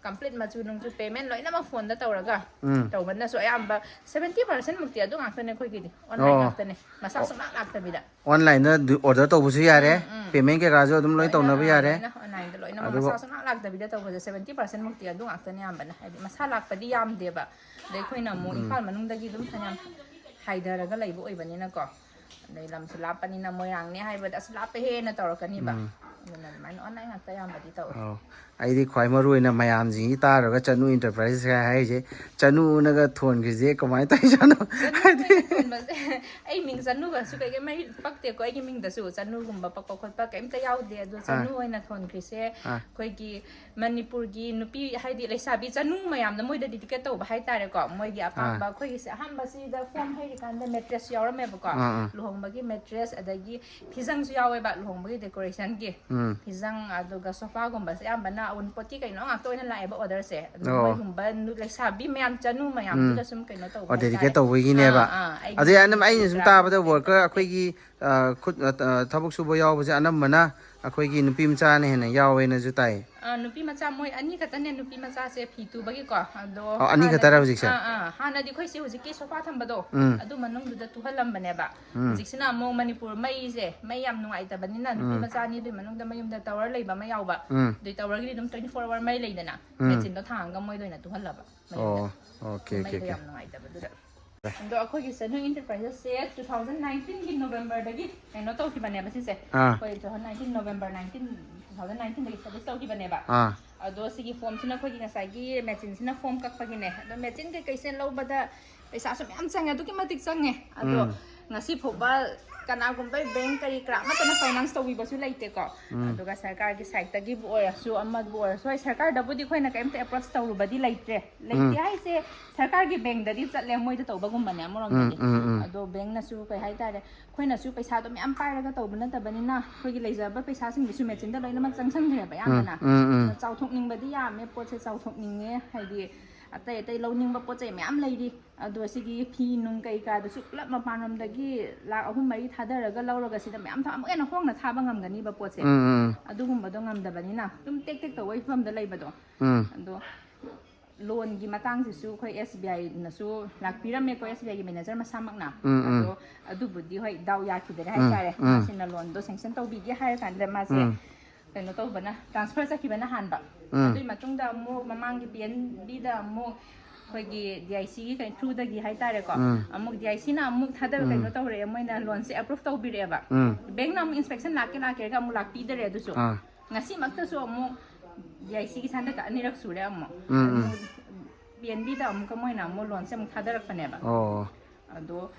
complete ꯃꯆꯨ ꯅꯨꯡꯆꯨ payment ꯂꯣꯏꯅꯃꯛ phoneꯗ ꯇꯧꯔꯒ ꯎꯝ꯫ ꯇꯧꯕꯅꯁꯨ ꯑꯌꯥꯝꯕ seventy percent ꯃꯨꯛꯇꯤ ꯑꯗꯨ ꯉꯥꯛꯇꯅꯦ ꯑꯩꯈꯣꯏꯒꯤꯗꯤ꯫ Online ꯑꯣ꯫ ꯉꯥꯛꯇꯅꯦ꯫ ꯃꯁꯥ ꯁꯨꯡꯂꯥꯛ ꯂꯥꯛꯇꯕꯤꯗ꯫ Onlineꯗ ꯑꯗꯨ order ꯇꯧꯕꯁꯨ ꯌꯥꯔꯦ, ꯎꯝ, ꯎꯝ꯫ payment ꯀꯩꯀꯥꯁꯨ ꯑꯗꯨꯝ ꯂꯣꯏ ꯂꯣꯏꯅ, ꯇꯧꯅꯕ ꯑꯥ, ꯌꯥꯔꯦ꯫ ꯂꯣꯏꯅ onlineꯗ ꯂꯣꯏꯅꯃꯛ ꯑꯗꯨꯒ ꯃꯁꯥ ꯁꯨꯡꯂꯥꯛ ꯂꯥꯛꯇꯕꯤꯗ ꯇꯧꯕꯁꯦ seventy percent ꯃꯨꯛꯇꯤ ꯑꯗꯨ ꯉꯥꯛꯇꯅꯦ ꯑꯌꯥꯝꯕꯅ꯫ ꯍꯥꯏꯗꯤ ꯃꯁꯥ ꯂꯥꯛꯄꯗꯤ ꯌꯥꯝꯗꯦꯕ꯫ ꯑꯗꯩ ꯑꯩꯈꯣꯏꯅ ꯑꯃꯨꯛ ꯎꯝ꯫ ꯏꯝꯐꯥꯜ ꯃꯅꯨꯡꯗꯒꯤ ꯑꯗꯨꯝ ꯐꯅꯌꯥꯝ ꯍꯥꯏꯊꯔꯒ ꯂꯩꯕ ꯑꯣꯏꯕꯅꯤꯅꯀꯣ꯫ ꯑꯗꯩ ꯂꯝꯁꯨ ꯂꯥꯞꯄꯅꯤꯅ ꯃꯣꯏꯔꯥꯡꯅꯦ ꯍꯥꯏꯕꯗ "ꯑꯁ ꯂꯥꯞꯄꯦꯍꯦꯅ" ꯇꯧꯔꯛꯀꯅꯤꯕ꯫ ꯎꯝ꯫ ꯑꯗꯨꯅ ꯑꯗꯨꯃꯥꯏꯅ online ꯉꯥꯛꯇ ꯑꯌꯥꯝꯕꯗꯤ ꯇꯧꯋꯦ꯫ ꯑꯧ꯫ ꯑꯩꯗꯤ ꯈ꯭ꯋꯥꯏ ꯃꯔꯨ ꯑꯣꯏꯅ ꯃꯌꯥꯝꯁꯤꯡꯁꯤ ꯇꯥꯔꯒ ꯆꯅꯨ ꯏꯟꯇꯔꯄ꯭ꯔꯥꯏꯖꯦꯁ ꯍꯥꯏ ꯍꯥꯏꯔꯤꯁꯦ, ꯆꯅꯨꯅꯒ ꯊꯣꯟꯈ꯭ꯔꯤꯁꯦ ꯀꯃꯥꯏꯅ ꯇꯧꯔꯤꯖꯥꯠꯅꯣ? ꯍꯥꯏꯗꯤ ꯑꯩ ꯃꯤꯡ ꯆꯅꯨꯒꯁꯨ ꯀꯩꯀꯩ ꯃꯔꯤ ꯄꯛꯇꯦꯀꯣ꯫ ꯑꯩꯒꯤ ꯃꯤꯡꯗꯁꯨ ꯆꯅꯨꯒꯨꯝꯕ ꯄꯛꯄ ꯈꯣꯠꯄ ꯀꯩꯝꯇ ꯌꯥꯎꯗꯦ꯫ ꯑꯗꯣ ꯑꯥ ꯆꯅꯨ ꯑꯣꯏꯅ ꯊꯣꯟꯈ꯭ꯔꯤꯁꯦ ꯑꯥ ꯑꯩꯈꯣꯏꯒꯤ ꯃꯅꯤꯄꯨꯔꯒꯤ ꯅꯨꯄꯤ, ꯍꯥꯏꯗꯤ ꯂꯩꯁꯥꯕꯤ ꯆꯅꯨ ꯃꯌꯥꯝꯅ ꯃꯣꯏꯗ ꯗꯤꯗꯤꯀꯦꯠ ꯇꯧꯕ ꯍꯥꯏꯇꯥꯔꯦꯀꯣ꯫ ꯃꯣꯏꯒꯤ ꯑꯥ ꯑꯄꯥꯝꯕ, ꯑꯩꯈꯣꯏꯒꯤꯁꯦ ꯑꯍꯥꯟꯕꯁꯤꯗ ꯐꯣꯝ ꯍꯩꯔꯤꯀꯥꯟꯗ ꯃꯦꯇ꯭ꯔꯦꯁ ꯌꯥꯎꯔꯝꯃꯦꯕꯀꯣ꯫ ꯑꯥ ꯑꯥ ꯂꯨꯍꯣꯡꯕꯒꯤ ꯃꯦꯇ꯭ꯔꯦꯁ, ꯑꯗꯒꯤ ꯐꯤꯖꯪꯁꯨ ꯌꯥꯎꯋꯦꯕ ꯂꯨꯍꯣꯡꯕꯒꯤ ꯗꯦꯀꯣꯔꯦꯁꯟꯒꯤ꯫ ꯎꯝ ꯐꯤꯖꯪ, ꯑꯗꯨꯒ ꯁꯣꯐꯥꯒꯨꯝꯕꯁꯦ ꯑꯌꯥꯝꯕꯅ ꯑꯎꯟꯄꯣꯠꯀꯤ ꯀꯩꯅꯣ ꯉꯥꯛꯇ ꯑꯣꯏꯅ ꯂꯥꯛꯑꯦꯕ ꯑꯣꯔꯗꯔꯁꯦ꯫ ꯑꯗꯨ ꯑꯣ ꯃꯣꯏꯒꯨꯝꯕ ꯅꯨ- ꯂꯩꯁꯥꯕꯤ ꯃꯌꯥꯝ, ꯆꯅꯨ ꯎꯝ ꯃꯌꯥꯝꯗꯨꯗ ꯁꯨꯝ ꯀꯩꯅꯣ ꯇꯧꯕ ꯑꯣ ꯗꯦꯗꯤꯀꯦꯠ ꯍꯥꯏꯇꯥꯔꯦ꯫ ꯇꯧꯕꯒꯤꯅꯦꯕ꯫ ꯑꯥ ꯑꯥ ꯑꯩꯒꯤ ꯑꯗꯩ ꯑꯩꯅ ꯅꯨꯄꯤ ꯑꯩꯅ ꯁꯨꯝ ꯀꯩꯀꯥ ꯇꯥꯕꯗ ꯀꯩꯝ ꯋꯥꯔꯀꯔ ꯀꯩꯝ ꯑꯩꯈꯣꯏꯒꯤ ꯑ, ꯈꯨꯠ ꯑ, ꯑ, ꯊꯕꯛ ꯁꯨꯕ ꯌꯥꯎꯕꯁꯦ ꯑꯅꯝꯕꯅ ꯑꯩꯈꯣꯏꯒꯤ ꯅꯨꯄꯤ ꯃꯆꯥꯅ ꯍꯦꯟꯅ ꯌꯥꯎꯋꯦꯅꯁꯨ ꯇꯥꯏ꯫ ꯑ, ꯅꯨꯄꯤ ꯃꯆꯥ ꯃꯣꯏ ꯑꯅꯤ ꯈꯛꯇꯅꯦ ꯅꯨꯄꯤ ꯃꯆꯥꯁꯦ ꯐꯤ ꯇꯨꯕꯒꯤꯀꯣ꯫ ꯑꯗꯣ ꯑꯣ, ꯑꯅꯤ ꯈꯛꯇꯔ ꯍꯥꯟꯅꯗꯤ ꯍꯧꯖꯤꯛꯁꯦ? ꯑꯥ ꯑꯥ ꯍꯥꯟꯅꯗꯤ ꯑꯩꯈꯣꯏꯁꯦ ꯍꯧꯖꯤꯛꯀꯤ ꯁꯣꯐꯥ ꯊꯝꯕꯗꯣ ꯎꯝ ꯑꯗꯨ ꯃꯅꯨꯡꯗꯨꯗ ꯇꯨꯍꯜꯂꯝꯕꯅꯦꯕ꯫ ꯎꯝ ꯍꯧꯖꯤꯛꯁꯤꯅ ꯑꯃꯨꯛ ꯃꯅꯤꯄꯨꯔ ꯃꯩꯁꯦ, ꯃꯩ ꯌꯥꯝ ꯅꯨꯡꯉꯥꯏꯇꯕꯅꯤꯅ ꯅꯨꯄꯤ ꯎꯝ ꯃꯆꯥ ꯑꯅꯤꯗꯨꯒꯤ ꯃꯅꯨꯡꯗ ꯃꯌꯨꯝꯗ ꯇꯋꯔ ꯂꯩꯕ ꯑꯃ ꯌꯥꯎꯕ꯫ ꯎꯝ ꯑꯗꯨꯏ ꯇꯋꯔꯒꯤꯗꯤ ꯑꯗꯨꯝ twenty four hour ꯃꯩ ꯂꯩꯗꯅ, ꯎꯝ ꯃꯦꯆꯤꯟꯗꯣ ꯊꯥꯡꯉꯒ ꯃꯣꯏꯗ ꯑꯣꯏꯅ ꯇꯨꯍꯜꯂꯕ ꯃꯌꯨꯝꯗ꯫ ꯑꯣ ꯑꯣꯀꯦ ꯑꯣꯀꯦ ꯃꯩꯗꯣ ꯑꯣꯀꯦ꯫ ꯌꯥꯝ ꯅꯨꯡꯉꯥꯏꯇꯕꯗꯨꯗ꯫ ꯑꯗꯣ ꯑꯩꯈꯣꯏꯒꯤ ꯆꯅꯨ ꯏꯟꯇꯔꯄ꯭ꯔꯥꯏꯖꯦꯁꯁꯦ two thousand nineteenꯒꯤ Novemberꯗꯒꯤ ꯀꯩꯅꯣ ꯇꯧꯈꯤꯕꯅꯦꯕ ꯁꯤꯁꯦ꯫ ꯑꯥ ꯑꯩꯈꯣꯏ two thousand nineteen November nineteen, two thousand nineteenꯗꯒꯤ establish ꯇꯧꯈꯤꯕꯅꯦꯕ꯫ ꯑꯥ ꯑꯗꯣ ꯁꯤꯒꯤ ꯐꯣꯝꯁꯤꯅ ꯑꯩꯈꯣꯏꯒꯤ ꯉꯁꯥꯏꯒꯤ ꯃꯦꯆꯤꯟꯁꯤꯅ ꯐꯣꯝ ꯀꯛꯄꯒꯤꯅꯦ꯫ ꯑꯗꯣ ꯃꯦꯆꯤꯟ ꯀꯩꯀꯩꯁꯦ ꯂꯧꯕꯗ ꯄꯩꯁꯥꯁꯨ ꯃꯌꯥꯝ ꯆꯪꯉꯦ, ꯑꯗꯨꯛꯀꯤ ꯃꯇꯤꯛ ꯆꯪꯉꯦ꯫ ꯑꯗꯣ ꯎꯝ ꯉꯁꯤ ꯐꯥꯎꯕ ꯀꯅꯥꯒꯨꯝꯕ ꯕꯦꯡ ꯀꯔꯤ ꯀꯔꯥ ꯑꯃꯠꯇꯅ ꯐꯥꯏꯅꯥꯟꯁ ꯇꯧꯕꯤꯕꯁꯨ ꯂꯩꯇꯦꯀꯣ꯫ ꯎꯝ ꯑꯗꯨꯒ ꯁꯔꯀꯥꯔꯒꯤ ꯁꯥꯏꯠꯇꯒꯤꯕꯨ ꯑꯣꯏꯔꯁꯨ ꯑꯃꯕꯨ ꯑꯣꯏꯔꯁꯨ, ꯍꯣꯏ ꯁꯔꯀꯥꯔꯗꯕꯨꯗꯤ ꯑꯩꯈꯣꯏꯅ ꯀꯩꯝꯇ ꯑꯦꯄ꯭ꯔꯣꯆ ꯇꯧꯔꯨꯕꯗꯤ ꯂꯩꯇ꯭ꯔꯦ꯫ ꯂꯩꯇꯦ ꯎꯝ ꯍꯥꯏꯁꯦ ꯁꯔꯀꯥꯔꯒꯤ ꯕꯦꯡꯗꯗꯤ ꯆꯠꯂꯦ ꯃꯣꯏꯗ ꯇꯧꯕꯒꯨꯝꯕꯅꯦ ꯎꯝ ꯑꯃꯔꯣꯝꯗꯗꯤ꯫ ꯎꯝ ꯎꯝ ꯑꯗꯣ ꯕꯦꯡꯅꯁꯨ ꯀꯩ ꯍꯥꯏꯇꯥꯔꯦ, ꯑꯩꯈꯣꯏꯅꯁꯨ ꯄꯩꯁꯥꯗꯣ ꯃꯌꯥꯝ ꯄꯥꯏꯔꯒ ꯇꯧꯕ ꯅꯠꯇꯕꯅꯤꯅ ꯑꯩꯈꯣꯏꯒꯤ ꯂꯩꯖꯕ ꯄꯩꯁꯥꯁꯤꯡꯗꯨꯁꯨ ꯃꯦꯆꯤꯟꯗ ꯂꯣꯏꯅꯃꯛ ꯆꯪꯁꯟꯈ꯭ꯔꯦꯕ ꯎꯝ ꯑꯌꯥꯝꯕꯅ꯫ ꯎꯝ ꯎꯝ ꯑꯗꯨꯅ ꯆꯥꯎꯊꯣꯛꯅꯤꯡꯕꯗꯤ ꯌꯥꯝꯃꯦ, ꯄꯣꯠꯁꯦ ꯆꯥꯎꯊꯣꯛꯅꯤꯡꯉꯦ, ꯍꯥꯏꯗꯤ ꯑꯇꯩ ꯑꯇꯩ ꯂꯧꯅꯤꯡꯕ ꯄꯣꯠ ꯆꯩ ꯃꯌꯥꯝ ꯂꯩꯔꯤ꯫ ꯑꯗꯣ ꯁꯤꯒꯤ ꯐꯤ ꯅꯨꯡ ꯀꯩꯀꯥꯗꯨꯁꯨ ꯄꯨꯂꯞ ꯃꯄꯥꯟꯂꯣꯝꯗꯒꯤ ꯂꯥꯛ ꯑꯍꯨꯝ ꯃꯔꯤ ꯊꯥꯗꯔꯒ ꯂꯧꯔꯒ ꯁꯤꯗ ꯃꯌꯥꯝ ꯊ-, ꯑꯃꯨꯛ ꯍꯦꯟꯅ ꯍꯣꯡꯅ ꯊꯥꯕ ꯉꯝꯒꯅꯤꯕ ꯄꯣꯠꯁꯦ꯫ ꯎꯝ ꯎꯝ ꯑꯗꯨꯒꯨꯝꯕꯗꯣ ꯉꯝꯗꯕꯅꯤꯅ ꯑꯗꯨꯝ ꯇꯦꯛ ꯇꯦꯛ ꯇꯧꯕꯒꯤ ꯐꯤꯕꯝꯗ ꯂꯩꯕꯗꯣ꯫ ꯎꯝ ꯑꯗꯣ ꯂꯣꯟꯒꯤ ꯃꯇꯥꯡꯁꯤꯁꯨ ꯑꯩꯈꯣꯏ ꯑꯦꯁ ꯕꯤ ꯑꯥꯏꯅꯁꯨ ꯂꯥꯛꯄꯤꯔꯝꯃꯦꯀꯣ, ꯑꯦꯁ ꯕꯤ ꯑꯥꯏꯒꯤ ꯃꯦꯅꯦꯖꯔ ꯃꯁꯥꯃꯛꯅ꯫ ꯎꯝ, ꯎꯝ꯫ ꯑꯗꯣ ꯑꯗꯨꯕꯨꯗꯤ ꯍꯣꯏ ꯗꯥꯎ ꯌꯥꯈꯤꯗꯔꯦ ꯎꯝ, ꯍꯥꯏꯇꯥꯔꯦ꯫ ꯎꯝ꯫ ꯃꯥꯁꯤꯅ ꯂꯣꯟꯗꯣ ꯁꯦꯡꯁꯟ ꯇꯧꯕꯤꯒꯦ ꯍꯥꯏꯔ ꯀꯥꯟꯗ ꯃꯥꯁꯦ ꯎꯝ꯫ ꯀꯩꯅꯣ ꯇꯧꯕꯅ, ꯇ꯭ꯔꯥꯟꯁꯐꯔ ꯆꯠꯈꯤꯕꯅ ꯍꯥꯟꯕ꯫ ꯎꯝ꯫ ꯑꯗꯨꯒꯤ ꯃꯇꯨꯡꯗ ꯑꯃꯨꯛ ꯃꯃꯥꯡꯒꯤ ꯄꯤ ꯑꯦꯟ ꯕꯤꯗ ꯑꯃꯨꯛ ꯑꯩꯈꯣꯏꯒꯤ ꯗꯤ ꯑꯥꯏ ꯁꯤꯒꯤ ꯀꯩ-, ꯊ꯭ꯔꯨꯗꯒꯤ ꯍꯥꯏꯇꯥꯔꯦꯀꯣ꯫ ꯎꯝ꯫ ꯑꯃꯨꯛ ꯗꯤ ꯑꯥꯏ ꯁꯤꯅ ꯑꯃꯨꯛ ꯊꯥꯗ-, ꯎꯝ꯫ ꯀꯩꯅꯣ ꯇꯧꯔꯛꯑꯦ, ꯃꯣꯏꯅ ꯂꯣꯟꯁꯦ ꯑꯦꯄ꯭ꯔꯨꯞ ꯇꯧꯕꯤꯔꯛꯑꯦꯕ꯫ ꯎꯝ꯫ ꯕꯦꯡꯅ ꯑꯃꯨꯛ ꯏꯟꯁꯄꯦꯛꯁꯟ ꯂꯥꯛꯀꯦ ꯂꯥꯛꯀꯦꯒ ꯑꯃꯨꯛ ꯂꯥꯛꯄꯤꯗꯔꯦ꯫ ꯑꯗꯨꯁꯨ ꯑꯥ꯫ ꯉꯁꯤꯃꯛꯇꯁꯨ ꯑꯃꯨꯛ ꯗꯤ ꯑꯥꯏ ꯁꯤꯒꯤ ꯍꯟꯗꯛꯀ ꯑꯅꯤꯔꯛ ꯁꯨꯔꯦ ꯑꯃꯨꯛ꯫ ꯎꯝ, ꯎꯝ꯫ ꯄꯤ ꯑꯦꯟ ꯕꯤꯗ ꯑꯃꯨꯛꯀ ꯃꯣꯏꯅ ꯑꯃꯨꯛ ꯂꯣꯟꯁꯦ ꯑꯃꯨꯛ ꯊꯥꯗꯔꯛꯄꯅꯦꯕ꯫ ꯑꯣ꯫ ꯑꯗꯣ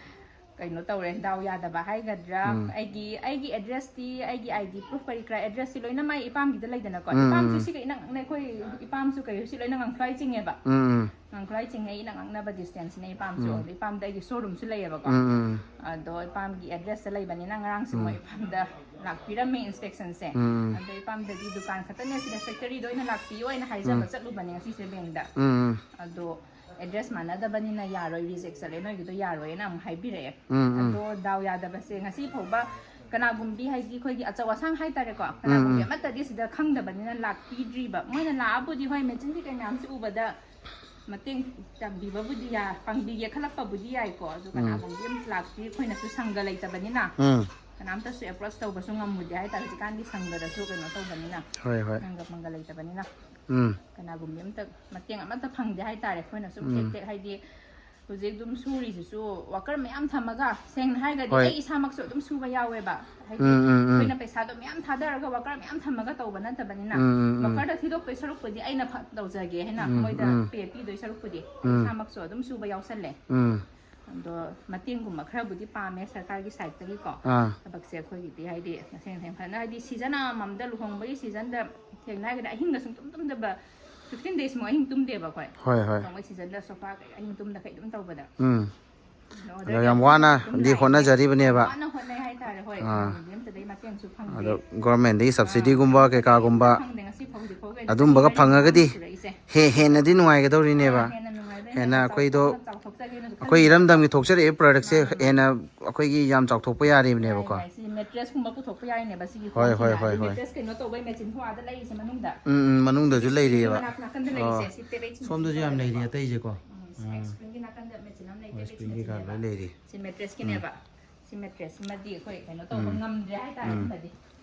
ꯀꯩꯅꯣ ꯇꯧꯔꯦ, ꯗꯥꯎ ꯌꯥꯗꯕ ꯍꯥꯏꯒꯗ꯭ꯔꯥ, ꯎꯝ꯫ ꯑꯩꯒꯤ ꯑꯩꯒꯤ ꯑꯦꯗ꯭ꯔꯦꯁꯇꯤ, ꯑꯩꯒꯤ ꯑꯥꯏ ꯗꯤ ꯄ꯭ꯔꯨꯐ ꯀꯔꯤ ꯀꯔꯥ, ꯑꯦꯗ꯭ꯔꯦꯁꯇꯤ ꯂꯣꯏꯅ ꯃꯥꯏ ꯏꯄꯥꯝꯒꯤꯗ ꯂꯩꯗꯅꯀꯣ꯫ ꯎꯝ, ꯏꯄꯥꯝꯁꯨ ꯎꯝ꯫ ꯁꯤꯒ ꯏꯅꯛ ꯅꯛꯅ, ꯑꯩꯈꯣꯏ ꯏꯄꯥꯝꯁꯨ ꯀꯩꯁꯨ ꯂꯣꯏꯅ ꯉꯥꯡꯈ꯭ꯔꯥꯏ ꯆꯤꯡꯉꯦꯕ꯫ ꯎꯝ, ꯎꯝ꯫ ꯉꯥꯡꯈ꯭ꯔꯥꯏ ꯆꯤꯡꯉꯦ, ꯏꯅꯛ ꯅꯛꯅꯕ ꯗꯤꯁꯇꯦꯟꯁꯅꯦ ꯏꯄꯥꯝꯁꯨ꯫ ꯎꯝ꯫ ꯑꯗꯣ ꯏꯄꯥꯝꯗ ꯑꯩꯒꯤ ꯁꯣꯔꯨꯝꯁꯨ ꯂꯩꯌꯦꯕꯀꯣ꯫ ꯎꯝ, ꯎꯝ꯫ ꯑꯗꯣ ꯏꯄꯥꯝꯒꯤ ꯑꯦꯗ꯭ꯔꯦꯁꯇ ꯂꯩꯕꯅꯤꯅ ꯉꯔꯥꯡꯁꯨ ꯎꯝ꯫ ꯃꯣꯏ ꯏꯄꯥꯝꯗ ꯂꯥꯛꯄꯤꯔꯝꯃꯦ ꯏꯟꯁꯄꯦꯛꯁꯟꯁꯦ꯫ ꯎꯝ꯫ ꯑꯗꯣ ꯏꯄꯥꯝꯗꯗꯤ ꯗꯨꯀꯥꯟ ꯈꯛꯇꯅꯦ ꯁꯤꯗ, ꯐꯦꯛꯇꯔꯤꯗ ꯑꯣꯏꯅ ꯂꯥꯛꯄꯤꯌꯣ ꯍꯥꯏꯅ ꯍꯥꯏꯖꯕ ꯎꯝ꯫ ꯆꯠꯂꯨꯕꯅꯦ ꯉꯁꯤꯁꯦ ꯕꯦꯡꯗ꯫ ꯎꯝ, ꯎꯝ꯫ ꯑꯗꯣ ꯑꯦꯗ꯭ꯔꯦꯁ ꯃꯥꯟꯅꯗꯕꯅꯤꯅ ꯌꯥꯔꯣꯏ, ꯔꯤꯖꯦꯛ ꯆꯠꯂꯦ, ꯅꯣꯏꯒꯤꯗꯣ ꯌꯥꯔꯣꯏꯅ ꯑꯃꯨꯛ ꯍꯥꯏꯕꯤꯔꯛꯑꯦ꯫ ꯎꯝ, ꯎꯝ꯫ ꯑꯗꯣ ꯗꯥꯎ ꯌꯥꯗꯕꯁꯦ ꯉꯁꯤ ꯐꯥꯎꯕ ꯀꯅꯥꯒꯨꯝꯕꯤ ꯍꯥꯏꯗꯤ ꯑꯩꯈꯣꯏꯒꯤ ꯑꯆꯧ ꯑꯁꯥꯡ ꯍꯥꯏꯇꯥꯔꯦꯀꯣ, ꯀꯅꯥꯒꯨꯝꯕꯤ ꯎꯝ꯫ ꯑꯃꯠꯇꯗꯤ ꯁꯤꯗ ꯈꯪꯗꯕꯅꯤꯅ ꯂꯥꯛꯄꯤꯗ꯭ꯔꯤꯕ꯫ ꯃꯣꯏꯅ ꯂꯥꯛꯑꯕꯨꯗꯤ ꯍꯣꯏ, ꯃꯦꯆꯤꯟ ꯀꯩꯀꯩ ꯃꯌꯥꯝꯁꯤ ꯎꯕꯗ ꯃꯇꯦꯡ ꯇꯝꯕꯤꯕꯕꯨꯗꯤ ꯌꯥ-, ꯄꯥꯡꯕꯤ ꯌꯦꯛꯈꯠꯂꯛꯄꯕꯨꯗꯤ ꯌꯥꯏꯀꯣ, ꯑꯗꯣ ꯎꯝ꯫ ꯀꯅꯥꯒꯨꯝꯕꯤ ꯑꯃ ꯂꯥꯛꯇ꯭ꯔꯤ, ꯑꯩꯈꯣꯏꯅꯁꯨ ꯁꯪꯒ ꯂꯩꯇꯕꯅꯤꯅ ꯎꯝ꯫ ꯀꯅꯥꯝꯇꯁꯨ ꯑꯦꯄ꯭ꯔꯣꯆ ꯇꯧꯕꯁꯨ ꯉꯝꯃꯨꯗꯦ ꯍꯥꯏꯇꯥꯔꯦ, ꯍꯧꯖꯤꯛꯀꯥꯟꯗꯤ ꯁꯪꯒꯗꯁꯨ ꯀꯩꯅꯣ ꯇꯧꯕꯅꯤꯅ, ꯍꯣꯏ, ꯍꯣꯏ꯫ ꯁꯪꯒ ꯄꯪꯒ ꯂꯩꯇꯕꯅꯤꯅ꯫ ꯎꯝ꯫ ꯀꯅꯥꯒꯨꯝꯕꯤ ꯑꯝꯇ ꯃꯇꯦꯡ ꯑꯃꯠꯇ ꯐꯪꯗꯦ ꯍꯥꯏꯇꯥꯔꯦ꯫ ꯑꯩꯈꯣꯏꯅ ꯁꯨꯝ ꯇꯦꯛ ꯎꯝ꯫ ꯇꯦꯛ ꯍꯥꯏꯗꯤ ꯍꯧꯖꯤꯛ ꯑꯗꯨꯝ ꯁꯨꯔꯤꯁꯤꯁꯨ ꯋꯥꯀꯔ ꯃꯌꯥꯝ ꯊꯝꯃꯒ, ꯁꯦꯡꯅ ꯍꯥꯏꯔꯒꯗꯤ ꯍꯣꯏ꯫ ꯑꯩ ꯏꯁꯥꯃꯛꯁꯨ ꯑꯗꯨꯝ ꯁꯨꯕ ꯌꯥꯎꯋꯦꯕ꯫ ꯍꯥꯏꯗꯤ ꯎꯝ, ꯎꯝ, ꯎꯝ꯫ ꯑꯩꯈꯣꯏꯅ ꯄꯩꯁꯥꯗꯣ ꯃꯌꯥꯝ ꯊꯥꯗꯔꯒ ꯋꯥꯀꯔ ꯃꯌꯥꯝ ꯊꯝꯃꯒ ꯇꯧꯕ ꯅꯠꯇꯕꯅꯤꯅ, ꯎꯝ, ꯎꯝ, ꯎꯝ꯫ ꯋꯥꯀꯔꯗ ꯊꯤꯗꯣꯛꯇꯣꯏ ꯁꯔꯨꯛꯄꯨꯗꯤ ꯑꯩꯅ ꯐ-, ꯇꯧꯖꯒꯦ ꯍꯥꯏꯅ ꯎꯝ, ꯃꯣꯏꯗ ꯎꯝ꯫ ꯄꯦ ꯄꯤꯗꯣꯏ ꯁꯔꯨꯛꯄꯨꯗꯤ ꯑꯩ ꯎꯝ꯫ ꯏꯁꯥꯃꯛꯁꯨ ꯑꯗꯨꯝ ꯁꯨꯕ ꯌꯥꯎꯁꯜꯂꯦ꯫ ꯎꯝ꯫ ꯑꯗꯣ ꯃꯇꯦꯡꯒꯨꯝꯕ ꯈꯔꯕꯨꯗꯤ ꯄꯥꯝꯃꯦ ꯁꯔꯀꯥꯔꯒꯤ ꯁꯥꯏꯠꯇꯒꯤꯀꯣ꯫ ꯑꯥ꯫ ꯊꯕꯛꯁꯦ ꯑꯩꯈꯣꯏꯒꯤꯗꯤ ꯍꯥꯏꯗꯤ ꯃꯁꯦꯡ ꯃꯁꯦꯡ ꯐꯖꯅ ꯍꯥꯏꯗꯤ ꯁꯤꯖꯟ ꯑꯃꯃꯝꯗ, ꯂꯨꯍꯣꯡꯕꯒꯤ ꯁꯤꯖꯟꯗ ꯁꯦꯡꯅ ꯍꯥꯏꯔꯒꯗꯤ ꯑꯍꯤꯡꯒ ꯁꯨꯡꯇꯨꯝ ꯇꯨꯝꯗꯕ, ꯐꯤꯐꯇꯤꯟ ꯗꯦꯖꯃꯨꯛ ꯑꯍꯤꯡ ꯇꯨꯝꯗꯦꯕ ꯑꯩꯈꯣꯏ꯫ ꯍꯣꯏ, ꯍꯣꯏ꯫ ꯂꯨꯍꯣꯡꯕꯒꯤ ꯁꯤꯖꯟꯗ ꯁꯣꯐꯥ ꯀꯩ ꯑꯍꯤꯡ ꯇꯨꯝꯗ ꯀꯩ ꯑꯗꯨꯝ ꯇꯧꯕꯗ꯫ ꯎꯝ꯫ ꯑꯗꯣ ꯑꯗꯣ ꯑꯗꯨꯗꯤ ꯌꯥꯝ ꯑꯗꯨꯝ ꯋꯥꯅꯗꯤ ꯂꯥꯛꯑꯦ꯫ ꯍꯣꯠꯅꯖꯔꯤꯕꯅꯦꯕ꯫ ꯋꯥꯅ ꯍꯣꯠꯅꯩ ꯍꯥꯏꯇꯥꯔꯦ꯫ ꯍꯣꯏ, ꯑꯥ꯫ ꯀꯅꯥꯒꯨꯝꯕꯤ ꯑꯝꯇꯗꯤ ꯃꯇꯦꯡꯁꯨ ꯐꯪꯗꯦ꯫ ꯑꯗꯣ ꯒꯣꯔꯃꯦꯟꯗꯒꯤ ꯑꯥ, ꯁꯕꯁꯤꯗꯤꯒꯨꯝꯕ ꯁꯕꯁꯤꯗꯤ ꯑꯝꯇ ꯀꯩꯀꯥꯒꯨꯝꯕ ꯐꯪꯗꯦ ꯉꯁꯤ ꯐꯥꯎ, ꯍꯧꯖꯤꯛ ꯐꯥꯎꯒꯤ ꯑꯣꯏꯅ ꯆꯍꯤ ꯑꯗꯨꯝꯕꯒ ꯇꯔꯦꯠꯅꯤꯄꯥꯟ ꯐꯪꯉꯒꯗꯤ ꯁꯨꯔꯛꯏꯁꯦ꯫ ꯍꯦ-, ꯍꯦꯟꯅꯗꯤ ꯅꯨꯡꯉꯥꯏꯒꯗꯧꯔꯤꯅꯦꯕ꯫ ꯑꯥ, ꯍꯦꯟꯅ ꯅꯨꯡꯉꯥꯏꯕ, ꯍꯦꯟꯅ ꯍꯦꯟꯅ ꯑꯩꯈꯣꯏꯗꯣ, ꯆꯥꯎꯊꯣꯛ-, ꯆꯥꯎꯊꯣꯛꯆꯒꯦꯅꯁꯨ ꯑꯩꯈꯣꯏ ꯈꯜꯂꯤꯅꯦ꯫ ꯏꯔꯝꯗꯝꯒꯤ ꯊꯣꯛꯆꯔꯛꯏꯕ ꯄ꯭ꯔꯗꯛꯁꯦ ꯃꯥꯅꯦ, ꯃꯥꯅꯦ꯫ ꯍꯦꯟꯅ ꯑꯩꯈꯣꯏꯒꯤ ꯌꯥꯝ ꯆꯥꯎꯊꯣꯛꯄ ꯌꯥꯔꯤꯕꯅꯦꯕꯀꯣ꯫ ꯌꯥꯏ, ꯌꯥꯏ꯫ ꯁꯤ ꯃꯦꯇ꯭ꯔꯦꯁꯀꯨꯝꯕ ꯄꯨꯊꯣꯛꯄ ꯌꯥꯏꯅꯦꯕ ꯁꯤꯒꯤ ꯍꯣꯏ, ꯍꯣꯏ, ꯄꯣꯠꯁꯤꯅ꯫ ꯍꯣꯏ, ꯍꯥꯏꯗꯤ ꯍꯣꯏ꯫ ꯃꯦꯇ꯭ꯔꯦꯁ ꯀꯩꯅꯣ ꯇꯧꯕꯩ ꯃꯦꯆꯤꯟ ꯍꯣ ꯑꯥꯗ ꯂꯩꯔꯤꯁꯦ ꯃꯅꯨꯡꯗ꯫ ꯎꯝ, ꯎꯝ, ꯃꯅꯨꯡꯗꯁꯨ ꯁꯤ ꯂꯩꯔꯤꯑꯕ꯫ ꯃꯅꯥꯛ ꯅꯥꯀꯟꯗ ꯑꯣ꯫ ꯂꯩꯔꯤꯁꯦ, ꯁꯤ ꯇꯦꯕꯦꯛꯁꯤꯡꯁꯦ ꯁꯣꯝꯗꯁꯨ ꯌꯥꯝ ꯂꯩꯔꯤ ꯇꯧꯋꯦꯕꯀꯣ꯫ ꯑꯇꯩꯁꯦꯀꯣ꯫ ꯎꯝ, ꯁꯤ ꯑꯥ꯫ ꯑꯥꯏꯁ ꯀ꯭ꯔꯤꯝꯒꯤ ꯅꯥꯀꯟꯗ ꯃꯦꯆꯤꯟ ꯑꯃ ꯂꯩ, ꯍꯣꯏ, ꯇꯦꯕꯦꯛꯁꯤꯡ ꯁ꯭ꯄ꯭ꯔꯤꯡꯒꯤ ꯀꯥꯔꯗ ꯃꯦꯆꯤꯟꯅꯦꯕ꯫ ꯂꯣꯏ ꯂꯩꯔꯤ꯫ ꯁꯤ ꯃꯦꯇ꯭ꯔꯦꯁꯀꯤꯅꯦꯕ꯫ ꯎꯝ꯫ ꯁꯤ ꯃꯦꯇ꯭ꯔꯦꯁꯁꯤꯃꯗꯤ ꯑꯩꯈꯣꯏ ꯀꯩꯅꯣ ꯇꯧꯕ ꯎꯝ꯫ ꯉꯝꯗ꯭ꯔꯦ ꯍꯥꯏꯇꯥꯔꯦ ꯎꯝ꯫ ꯑꯗꯨꯗꯤ꯫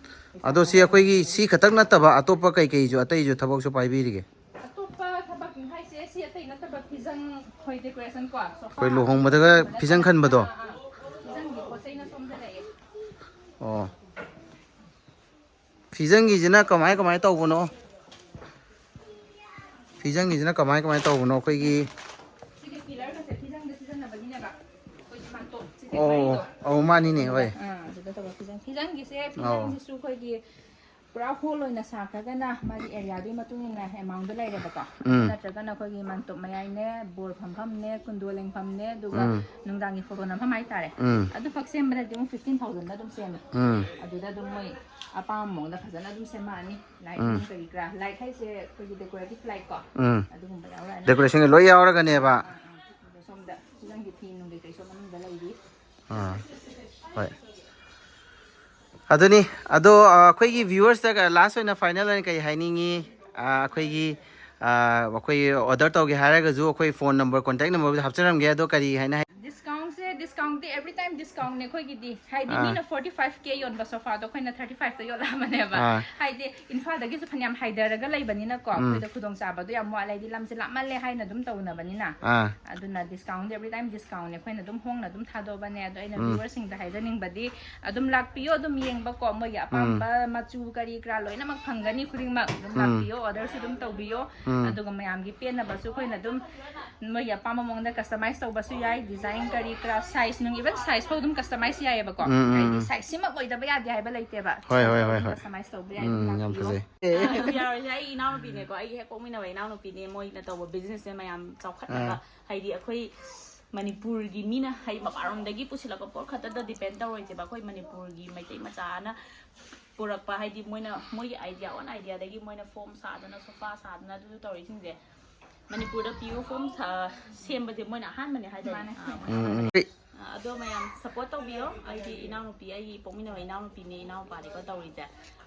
ꯄꯩꯁꯥ ꯑꯗꯣ ꯁꯤ ꯄꯥꯏꯕ ꯑꯩꯈꯣꯏꯒꯤ ꯉꯝꯗ꯭ꯔꯦ꯫ ꯁꯤ ꯈꯛꯇꯪ ꯅꯠꯇꯕ ꯑꯇꯣꯞꯄ ꯀꯩꯀꯩꯁꯨ, ꯑꯇꯩꯁꯨ ꯊꯕꯛꯁꯨ ꯄꯥꯏꯕꯤꯔꯤꯒꯦ? ꯑꯇꯣꯞꯄ ꯊꯕꯛ ꯍꯥꯏꯁꯦ ꯁꯤ ꯑꯇꯩ ꯅꯠꯇꯕ ꯐꯤꯖꯪ, ꯍꯣꯏ, ꯗꯦꯀꯣꯔꯦꯁꯟ ꯀꯣ, ꯁꯣꯐꯥ ꯑꯩꯈꯣꯏ ꯂꯨꯍꯣꯡꯕꯗꯒ ꯑꯗꯨꯒꯨꯝꯕ ꯐꯤꯖꯪ ꯅꯠꯇꯕ꯫ ꯈꯟꯕꯗꯣ? ꯑꯥ, ꯑꯥ, ꯑꯥ꯫ ꯐꯤꯖꯪꯒꯤ ꯄꯣꯠ ꯆꯩꯅ ꯁꯣꯝꯗ ꯂꯩꯌꯦ꯫ ꯑꯣ꯫ ꯐꯤꯖꯪꯒꯤꯁꯤꯅ ꯀꯃꯥꯏ ꯀꯃꯥꯏ ꯇꯧꯕꯅꯣ? ꯐꯤꯖꯪꯒꯤꯁꯤꯅ ꯀꯃꯥꯏ ꯀꯃꯥꯏꯅ ꯇꯧꯕꯅꯣ? ꯑꯩꯈꯣꯏꯒꯤ ꯁꯤꯒꯤ ꯄꯤꯂꯔꯒꯁꯦ ꯐꯤꯖꯪꯗ ꯁꯤꯖꯤꯟꯅꯕꯒꯤꯅꯦꯕ꯫ ꯑꯩꯈꯣꯏꯒꯤ ꯃꯥꯟꯇꯣꯞ ꯁꯤꯒꯤ ꯑꯧ, ꯃꯔꯤꯗꯣ꯫ ꯑꯧ, ꯃꯥꯅꯤꯅꯦ, ꯍꯣꯏ꯫ ꯑꯥ, ꯑꯗꯨꯗ ꯇꯧꯕ ꯐꯤꯖꯪ꯫ ꯐꯤꯖꯪꯒꯤꯁꯦ, ꯑꯧ꯫ ꯐꯤꯖꯪꯒꯤꯁꯨ ꯑꯩꯈꯣꯏꯒꯤ ꯄꯨꯔꯥ ꯍꯣꯜ ꯑꯣꯏꯅ ꯁꯥꯈ꯭ꯔꯒꯅ ꯃꯥꯒꯤ ꯑꯦꯔꯤꯌꯥꯗꯨꯒꯤ ꯃꯇꯨꯡ ꯏꯟꯅ ꯑꯦꯃꯥꯎꯟꯗꯣ ꯂꯩꯔꯦꯕꯀꯣ꯫ ꯎꯝ꯫ ꯅꯠꯇ꯭ꯔꯒꯅ ꯑꯩꯈꯣꯏꯒꯤ ꯃꯥꯟꯇꯣꯞ ꯃꯌꯥꯏꯅꯦ, ꯕꯣꯔ ꯐꯝꯐꯝꯅꯦ, ꯀꯨꯟꯗꯣ ꯂꯦꯡꯐꯝꯅꯦ, ꯑꯗꯨꯒ ꯎꯝ꯫ ꯅꯨꯡꯗꯥꯡꯒꯤ ꯐꯣꯇꯣ ꯅꯝꯐꯝ ꯍꯥꯏꯇꯥꯔꯦ꯫ ꯎꯝ꯫ ꯑꯗꯨꯈꯛ ꯁꯦꯝꯕꯗꯗꯤ ꯑꯃꯨꯛ ꯐꯤꯐꯇꯤꯟ ꯊꯥꯎꯖꯟꯗ ꯑꯗꯨꯝ ꯁꯦꯝꯃꯦ꯫ ꯎꯝ꯫ ꯑꯗꯨꯗ ꯑꯗꯨꯝ ꯃꯣꯏ ꯑꯄꯥꯝꯕ ꯃꯑꯣꯡꯗ ꯐꯖꯅ ꯑꯗꯨꯝ ꯁꯦꯝꯃꯛꯑꯅꯤ꯫ ꯂꯥꯏꯠ ꯎꯝ꯫ ꯀꯔꯤ ꯀꯔꯥ, ꯂꯥꯏꯠ ꯍꯥꯏꯁꯦ ꯑꯩꯈꯣꯏꯒꯤ ꯗꯦꯀꯣꯔꯦꯇꯤꯞ ꯂꯥꯏꯠ ꯀꯣ꯫ ꯎꯝ꯫ ꯑꯗꯨꯒꯨꯝꯕ ꯌꯥꯎꯔꯛꯑꯅꯤ꯫ ꯗꯦꯀꯣꯔꯦꯁꯟꯒꯤ ꯂꯣꯏ ꯌꯥꯎꯔꯒꯅꯦꯕ꯫ ꯑꯥ, ꯑꯥ꯫ ꯑꯗꯣ ꯁꯣꯝꯗ ꯐꯤꯖꯪꯒꯤ ꯐꯤ ꯅꯨꯡ ꯀꯩꯀꯩꯁꯨ ꯃꯅꯨꯡꯗ ꯂꯩꯔꯤ꯫ ꯑꯥ, ꯍꯣꯏ꯫ ꯑꯗꯨꯅꯤ꯫ ꯑꯗꯣ, ꯑ, ꯑꯩꯈꯣꯏꯒꯤ ꯚ꯭ꯌꯨꯋꯔꯁꯇ ꯂꯥꯁ ꯑꯣꯏꯅ ꯐꯥꯏꯅꯦꯜ ꯑꯣꯏꯅ ꯀꯔꯤ ꯍꯥꯏꯅꯤꯡꯉꯤ? ꯑ, ꯑꯩꯈꯣꯏꯒꯤ, ꯑ, ꯑꯩꯈꯣꯏ ꯑꯣꯔꯗꯔ ꯇꯧꯒꯦ ꯍꯥꯏꯔꯒꯁꯨ ꯑꯩꯈꯣꯏ ꯐꯣꯟ ꯅꯝꯕꯔ, ꯀꯣꯟꯇꯦꯛ ꯅꯝꯕꯔꯕꯨꯗꯤ ꯍꯥꯞꯆꯔꯝꯒꯦ꯫ ꯑꯗꯣ ꯀꯔꯤ ꯍꯥꯏꯅ ꯍꯥꯏ? ꯗꯤꯁꯀꯥꯎꯟꯁꯦ, ꯗꯤꯁꯀꯥꯎꯟꯗꯤ ꯑꯦꯕ꯭ꯔꯤ ꯇꯥꯏꯝ ꯗꯤꯁꯀꯥꯎꯟꯅꯦ ꯑꯩꯈꯣꯏꯒꯤꯗꯤ꯫ ꯍꯥꯏꯗꯤ, ꯑꯥ꯫ ꯃꯤꯅ ꯐꯣꯔꯇꯤ ꯐꯥꯏꯚ ꯀꯦ ꯌꯣꯟꯕ ꯁꯣꯐꯥꯗꯣ ꯑꯩꯈꯣꯏꯅ ꯊꯥꯔꯇꯤ ꯐꯥꯏꯚꯇ ꯌꯣꯜꯂꯛꯑꯕꯅꯦꯕ꯫ ꯑꯥ꯫ ꯍꯥꯏꯗꯤ, ꯏꯝꯐꯥꯜꯗꯒꯤꯁꯨ ꯐꯅꯌꯥꯝ ꯍꯥꯏꯊꯔꯒ ꯂꯩꯕꯅꯤꯅꯀꯣ, ꯎꯝ꯫ ꯑꯩꯈꯣꯏꯗ ꯈꯨꯗꯣꯡꯆꯥꯕꯗꯣ ꯌꯥꯝ ꯋꯥꯠꯂꯦ, ꯍꯥꯏꯗꯤ, ꯂꯝꯁꯦ ꯂꯥꯞꯃꯜꯂꯦ ꯍꯥꯏꯅ ꯑꯗꯨꯝ ꯇꯧꯅꯕꯅꯤꯅ꯫ ꯑꯥ꯫ ꯑꯗꯨꯅ ꯗꯤꯁꯀꯥꯎꯟꯗꯤ ꯑꯦꯕ꯭ꯔꯤ ꯇꯥꯏꯝ ꯗꯤꯁꯀꯥꯎꯟꯅꯦ, ꯑꯩꯈꯣꯏꯅ ꯑꯗꯨꯝ ꯍꯣꯡꯅ ꯑꯗꯨꯝ ꯊꯥꯗꯣꯛꯑꯕꯅꯦ꯫ ꯑꯗꯣ ꯑꯩꯅ, ꯎꯝ꯫ ꯚ꯭ꯌꯨꯋꯔꯁꯤꯡꯗ ꯍꯥꯏꯖꯅꯤꯡꯕꯗꯤ, ꯑꯗꯨꯝ ꯂꯥꯛꯄꯤꯌꯣ, ꯑꯗꯨꯝ ꯌꯦꯡꯕꯀꯣ, ꯃꯣꯏꯒꯤ ꯑꯄꯥꯝꯕ ꯃꯆꯨ ꯀꯔꯤ ꯀꯔꯥ ꯂꯣꯏꯅꯃꯛ ꯐꯪꯒꯅꯤ ꯈꯨꯗꯤꯡꯃꯛ꯫ ꯑꯗꯨꯝ, ꯎꯝ꯫ ꯂꯥꯛꯄꯤꯌꯣ, ꯑꯣꯔꯗꯔꯁꯨ ꯑꯗꯨꯝ ꯇꯧꯕꯤꯌꯣ꯫ ꯎꯝ꯫ ꯑꯗꯨꯒ ꯃꯌꯥꯝꯒꯤ ꯄꯦꯟꯅꯕꯁꯨ ꯑꯩꯈꯣꯏꯅ ꯑꯗꯨꯝ ꯃꯣꯏꯒꯤ ꯑꯄꯥꯝꯕ ꯃꯑꯣꯡꯗ ꯀꯁꯇꯃꯥꯏꯁ ꯇꯧꯕꯁꯨ ꯌꯥꯏ, ꯗꯤꯖꯥꯏꯟ ꯀꯔꯤ ꯀꯔꯥ, ꯁꯥꯏꯖ ꯅꯨꯡ, ꯏꯚꯟ ꯁꯥꯏꯖ ꯐꯥꯎ ꯑꯗꯨꯝ ꯀꯁꯇꯃꯥꯏꯁ ꯌꯥꯏꯑꯕꯀꯣ꯫ ꯎꯝ, ꯎꯝ, ꯍꯥꯏꯗꯤ, ꯎꯝ꯫ ꯁꯥꯏꯖ ꯁꯤꯃꯛ ꯑꯣꯏꯗꯕ ꯌꯥꯗꯦ ꯍꯥꯏꯕ ꯂꯩꯇꯦꯕ꯫ ꯍꯣꯏ, ꯍꯣꯏ, ꯍꯣꯏ, ꯑꯗꯨꯝ ꯍꯣꯏ꯫ ꯀꯁꯇꯃꯥꯏꯁ ꯇꯧꯕ ꯌꯥꯏ, ꯑꯗꯨꯝ ꯎꯝ, ꯌꯥꯝ ꯂꯥꯛꯄꯤꯌꯣ꯫ ꯐꯖꯩ꯫ ꯑꯥ, ꯑꯗꯨ ꯌꯥꯔꯣꯏꯁꯦ, ꯑꯩ ꯏꯅꯥꯎꯅꯨꯄꯤꯅꯦꯀꯣ, ꯑꯩꯒꯤ ꯍꯦꯛ ꯄꯣꯛꯃꯤꯟꯅꯕ ꯏꯅꯥꯎꯅꯨꯄꯤꯅꯦ, ꯃꯣꯏꯅ ꯇꯧꯕ ꯕꯤꯖꯤꯅꯦꯁꯁꯦ ꯃꯌꯥꯝ ꯆꯥꯎꯈꯠꯅꯕ, ꯑꯥ꯫ ꯍꯥꯏꯗꯤ, ꯑꯩꯈꯣꯏ ꯃꯅꯤꯄꯨꯔꯒꯤ ꯃꯤꯅ, ꯍꯥꯏꯗꯤ, ꯃꯄꯥꯟꯂꯣꯝꯗꯒꯤ ꯄꯨꯁꯤꯜꯂꯛꯄ ꯄꯣꯠ ꯈꯛꯇꯗ ꯗꯤꯄꯦꯟ ꯇꯧꯔꯣꯏꯁꯦꯕ꯫ ꯑꯩꯈꯣꯏ ꯃꯅꯤꯄꯨꯔꯒꯤ ꯃꯩꯇꯩ ꯃꯆꯥꯅ ꯄꯨꯔꯛꯄ, ꯍꯥꯏꯗꯤ, ꯃꯣꯏꯅ, ꯃꯣꯏꯒꯤ ꯑꯥꯏꯗꯤꯌꯥ, ꯑꯣꯟ ꯑꯥꯏꯗꯤꯌꯥꯗꯒꯤ ꯃꯣꯏꯅ ꯐꯣꯝ ꯁꯥꯗꯅ, ꯁꯣꯐꯥ ꯁꯥꯗꯅ, ꯑꯗꯨ ꯇꯧꯔꯤꯁꯤꯡꯁꯦ, ꯃꯅꯤꯄꯨꯔꯗ ꯄꯤꯌꯣꯔ ꯐꯣꯝ ꯁꯥ-, ꯁꯦꯝꯕꯁꯦ ꯃꯣꯏꯅ ꯑꯍꯥꯟꯕꯅꯦ ꯍꯥꯏꯇꯥꯔꯦ꯫ ꯃꯥꯅꯦ꯫ ꯑꯥ, ꯃꯣꯏꯅ ꯎꯝ, ꯎꯝ꯫ ꯑꯍꯥꯟꯕꯅꯦ꯫ ꯑꯥ, ꯑꯗꯣ ꯃꯌꯥꯝ ꯁꯞꯄꯣꯔꯠ ꯇꯧꯕꯤꯌꯣ꯫ ꯑꯩꯗꯤ ꯏꯅꯥꯎꯅꯨꯄꯤ, ꯑꯩꯒꯤ ꯄꯣꯛꯃꯤꯟꯅꯕ ꯏꯅꯥꯎꯅꯨꯄꯤꯅꯦ, ꯏꯅꯥꯎꯄꯥꯅꯤꯀꯣ ꯇꯧꯔꯤꯁꯦ꯫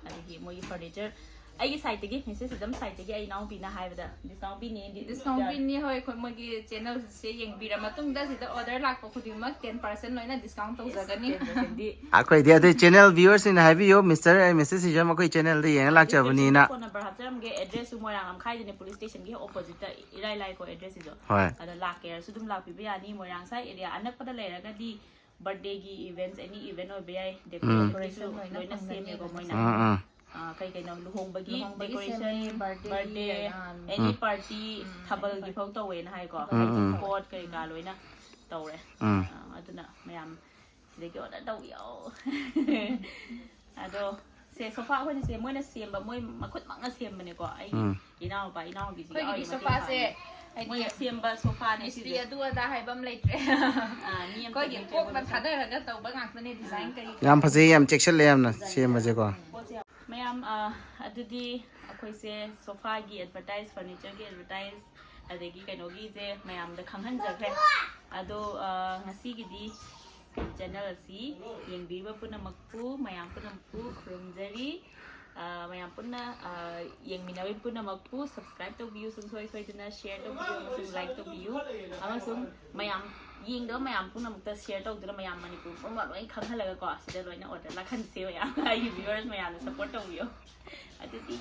ꯑꯗꯒꯤ ꯃꯣꯏꯒꯤ ꯐꯔꯅꯤꯆꯔ, ꯑꯩꯒꯤ ꯁꯥꯏꯠꯇꯒꯤ, ꯃꯤꯁꯦꯁ ꯁꯤꯖꯝ ꯁꯥꯏꯠꯇꯒꯤ ꯑꯩ ꯏꯅꯥꯎꯅꯨꯄꯤꯅ ꯍꯥꯏꯕꯗ ꯗꯤꯁꯀꯥꯎꯟ ꯄꯤꯅꯤ꯫ ꯗꯤꯁꯀꯥꯎꯟ ꯄꯤꯅꯤ, ꯍꯣꯏ, ꯑꯩꯈꯣꯏ ꯃꯣꯏꯒꯤ ꯆꯦꯅꯦꯜꯁꯦ ꯌꯦꯡꯕꯤꯔ ꯃꯇꯨꯡꯗ ꯁꯤꯗ ꯑꯣꯔꯗꯔ ꯂꯥꯛꯄ ꯈꯨꯗꯤꯡꯃꯛ ꯇꯦꯟ ꯄꯥꯔꯁꯦꯟ ꯂꯣꯏꯅ ꯗꯤꯁꯀꯥꯎꯟ ꯇꯧꯖꯒꯅꯤ꯫ ꯇꯦꯟ ꯄꯥꯔꯁꯦꯟꯗꯤ꯫ ꯑꯩꯈꯣꯏꯗꯤ ꯑꯗꯨ ꯆꯦꯅꯦꯜ ꯚ꯭ꯌꯨꯋꯔꯁꯤꯡꯅ ꯍꯥꯏꯕꯤꯌꯨ, ꯃꯤꯁꯇꯔ ꯑꯦꯟ ꯃꯤꯁꯦꯁ ꯁꯤꯖꯝ ꯑꯩꯈꯣꯏ ꯆꯦꯅꯦꯜꯗ ꯌꯦꯡꯉ ꯂꯥꯛꯆꯕꯅꯤꯅ꯫ ꯐꯣꯟ ꯅꯝꯕꯔ ꯍꯥꯞꯆꯔꯝꯒꯦ, ꯑꯦꯗ꯭ꯔꯦꯁꯁꯨ ꯃꯣꯏꯔꯥꯡ ꯂꯝꯈꯥꯏꯗꯅꯦ, ꯄꯨꯂꯤꯁ ꯁ꯭ꯇꯦꯁꯟꯒꯤ ꯍꯦꯛ ꯑꯣꯄꯣꯖꯤꯠꯇ, ꯏꯔꯥꯏ ꯂꯥꯏꯀꯣ ꯑꯦꯗ꯭ꯔꯦꯁꯁꯤꯁꯨ꯫ ꯍꯣꯏ꯫ ꯑꯗꯣ ꯂꯥꯛꯀꯦ ꯍꯥꯏꯔꯁꯨ ꯑꯗꯨꯝ ꯂꯥꯛꯄꯤꯕ ꯌꯥꯅꯤ, ꯃꯣꯏꯔꯥꯡ ꯁ꯭ꯋꯥꯏ ꯑꯦꯔꯤꯌꯥ ꯑꯅꯛꯄꯗ ꯂꯩꯔꯒꯗꯤ꯫ ꯕꯥꯔꯗꯦꯒꯤ ꯏꯚꯦꯟꯠꯁ, ꯑꯦꯅꯤ ꯏꯚꯦꯟꯠ ꯑꯣꯏꯕ ꯌꯥꯏ, ꯗꯦꯀꯣꯔꯦꯁꯟꯒꯤꯁꯨ ꯗꯦꯀꯣꯔꯦꯁꯟ ꯂꯣꯏꯅ ꯂꯣꯏꯅ ꯐꯪꯒꯅꯤ, ꯁꯦꯝꯃꯦꯀꯣ ꯂꯣꯏꯅ ꯃꯣꯏꯅ꯫ ꯎꯝ, ꯎꯝ꯫ ꯑꯥ, ꯀꯩ ꯀꯩꯅꯣ ꯂꯨꯍꯣꯡꯕꯒꯤ ꯂꯨꯍꯣꯡꯕꯒꯤ decoration, ꯁꯦꯝꯃꯦ, birthday, birthday, um, any party, ꯊꯥꯕꯜꯒꯤ ꯐꯥꯎ ꯇꯧꯋꯦꯅ ꯍꯥꯏꯀꯣ꯫ ꯎꯝ, ꯎꯝ. Pot ꯀꯩꯀꯥ ꯂꯣꯏꯅ ꯇꯧꯔꯦ꯫ ꯎꯝ. ꯑ, ꯑꯗꯨꯅ ꯃꯌꯥꯝ ꯁꯤꯗꯒꯤ order ꯇꯧꯕꯤꯌꯣ꯫ ꯑꯗꯣ ꯁꯦ sofa ꯑꯩꯈꯣꯏꯅ ꯁꯦꯝ ꯃꯣꯏꯅ ꯁꯦꯝꯕ ꯃꯣꯏ ꯃꯈꯨꯠꯃꯛꯅ ꯁꯦꯝꯕꯅꯦꯀꯣ꯫ ꯑꯩꯒꯤ ꯎꯝ. ꯏꯅꯥꯎꯄꯥ ꯏꯅꯥꯎꯄꯤꯁꯤꯒꯤ ꯑꯩꯈꯣꯏꯒꯤꯗꯤ ꯌꯥꯎꯔꯤ ꯃꯇꯦꯡ sofaꯁꯦ ꯄꯥꯡꯉꯦ꯫ ꯃꯣꯏꯅ ꯁꯦꯝꯕ sofaꯅꯦ ꯃꯤꯁꯇ꯭ꯔꯤ ꯁꯤꯁꯦ꯫ ꯑꯗꯨ ꯑꯗꯥ ꯍꯥꯏꯕ ꯑꯃ ꯂꯩꯇ꯭ꯔꯦ꯫ ꯑꯥ, ꯃꯤ ꯑꯝꯇ ꯑꯩꯈꯣꯏꯒꯤ ꯂꯩꯇꯦ ꯀꯣꯛꯅ ꯑꯩꯈꯣꯏ ꯊꯥꯗꯔꯒ ꯇꯧꯕ ꯉꯥꯛꯇꯅꯦ, design ꯀꯔꯤ ꯌꯥꯝ ꯐꯖꯩ, ꯌꯥꯝ ꯆꯦꯛꯁꯤꯜꯂꯦ ꯌꯥꯝꯅ ꯁꯦꯝꯕꯁꯦꯀꯣ꯫ ꯄꯣꯠꯁꯦ ꯃꯌꯥꯝ ꯑ, ꯑꯗꯨꯗꯤ ꯑꯩꯈꯣꯏꯁꯦ sofaꯒꯤ advertise, furnitureꯒꯤ advertise, ꯑꯗꯒꯤ ꯀꯩꯅꯣꯒꯤꯁꯦ ꯃꯌꯥꯝꯗ ꯈꯪꯍꯟꯖꯈ꯭ꯔꯦ꯫ ꯑꯗꯣ ꯑ, ꯉꯁꯤꯒꯤꯗꯤ channel ꯑꯁꯤ ꯌꯦꯡꯕꯤꯔꯤꯕ ꯄꯨꯝꯅꯃꯛꯄꯨ, ꯃꯌꯥꯝ ꯄꯨꯝꯅꯃꯛꯄꯨ ꯈꯨꯔꯨꯝꯖꯔꯤ꯫ ꯑ, ꯃꯌꯥꯝ ꯄꯨꯟꯅ ꯑ, ꯌꯦꯡꯃꯤꯟꯅꯕ ꯄꯨꯝꯅꯃꯛꯄꯨ subscribe ꯇꯧꯕꯤꯌꯨ, ꯁꯨꯡꯁꯣꯏ ꯁꯣꯏꯗꯅ share ꯇꯧꯕꯤꯌꯨ ꯑꯃꯁꯨꯡ like ꯇꯧꯕꯤꯌꯨ꯫ ꯑꯃꯁꯨꯡ ꯃꯌꯥꯝ ꯌꯦꯡꯗꯕ ꯃꯌꯥꯝ ꯄꯨꯝꯅꯃꯛꯇ share ꯇꯧꯗꯨꯅ ꯃꯌꯥꯝ ꯃꯅꯤꯄꯨꯔ ꯄꯨꯝꯕ ꯂꯣꯏ ꯈꯪꯍꯜꯂꯒꯀꯣ ꯁꯤꯗ ꯂꯣꯏꯅ order ꯂꯥꯛꯍꯟꯁꯦ ꯃꯌꯥꯝ꯫ ꯑꯩꯒꯤ viewers ꯃꯌꯥꯝꯅ support ꯇꯧꯕꯤꯌꯨ꯫ ꯑꯗꯨꯗꯤ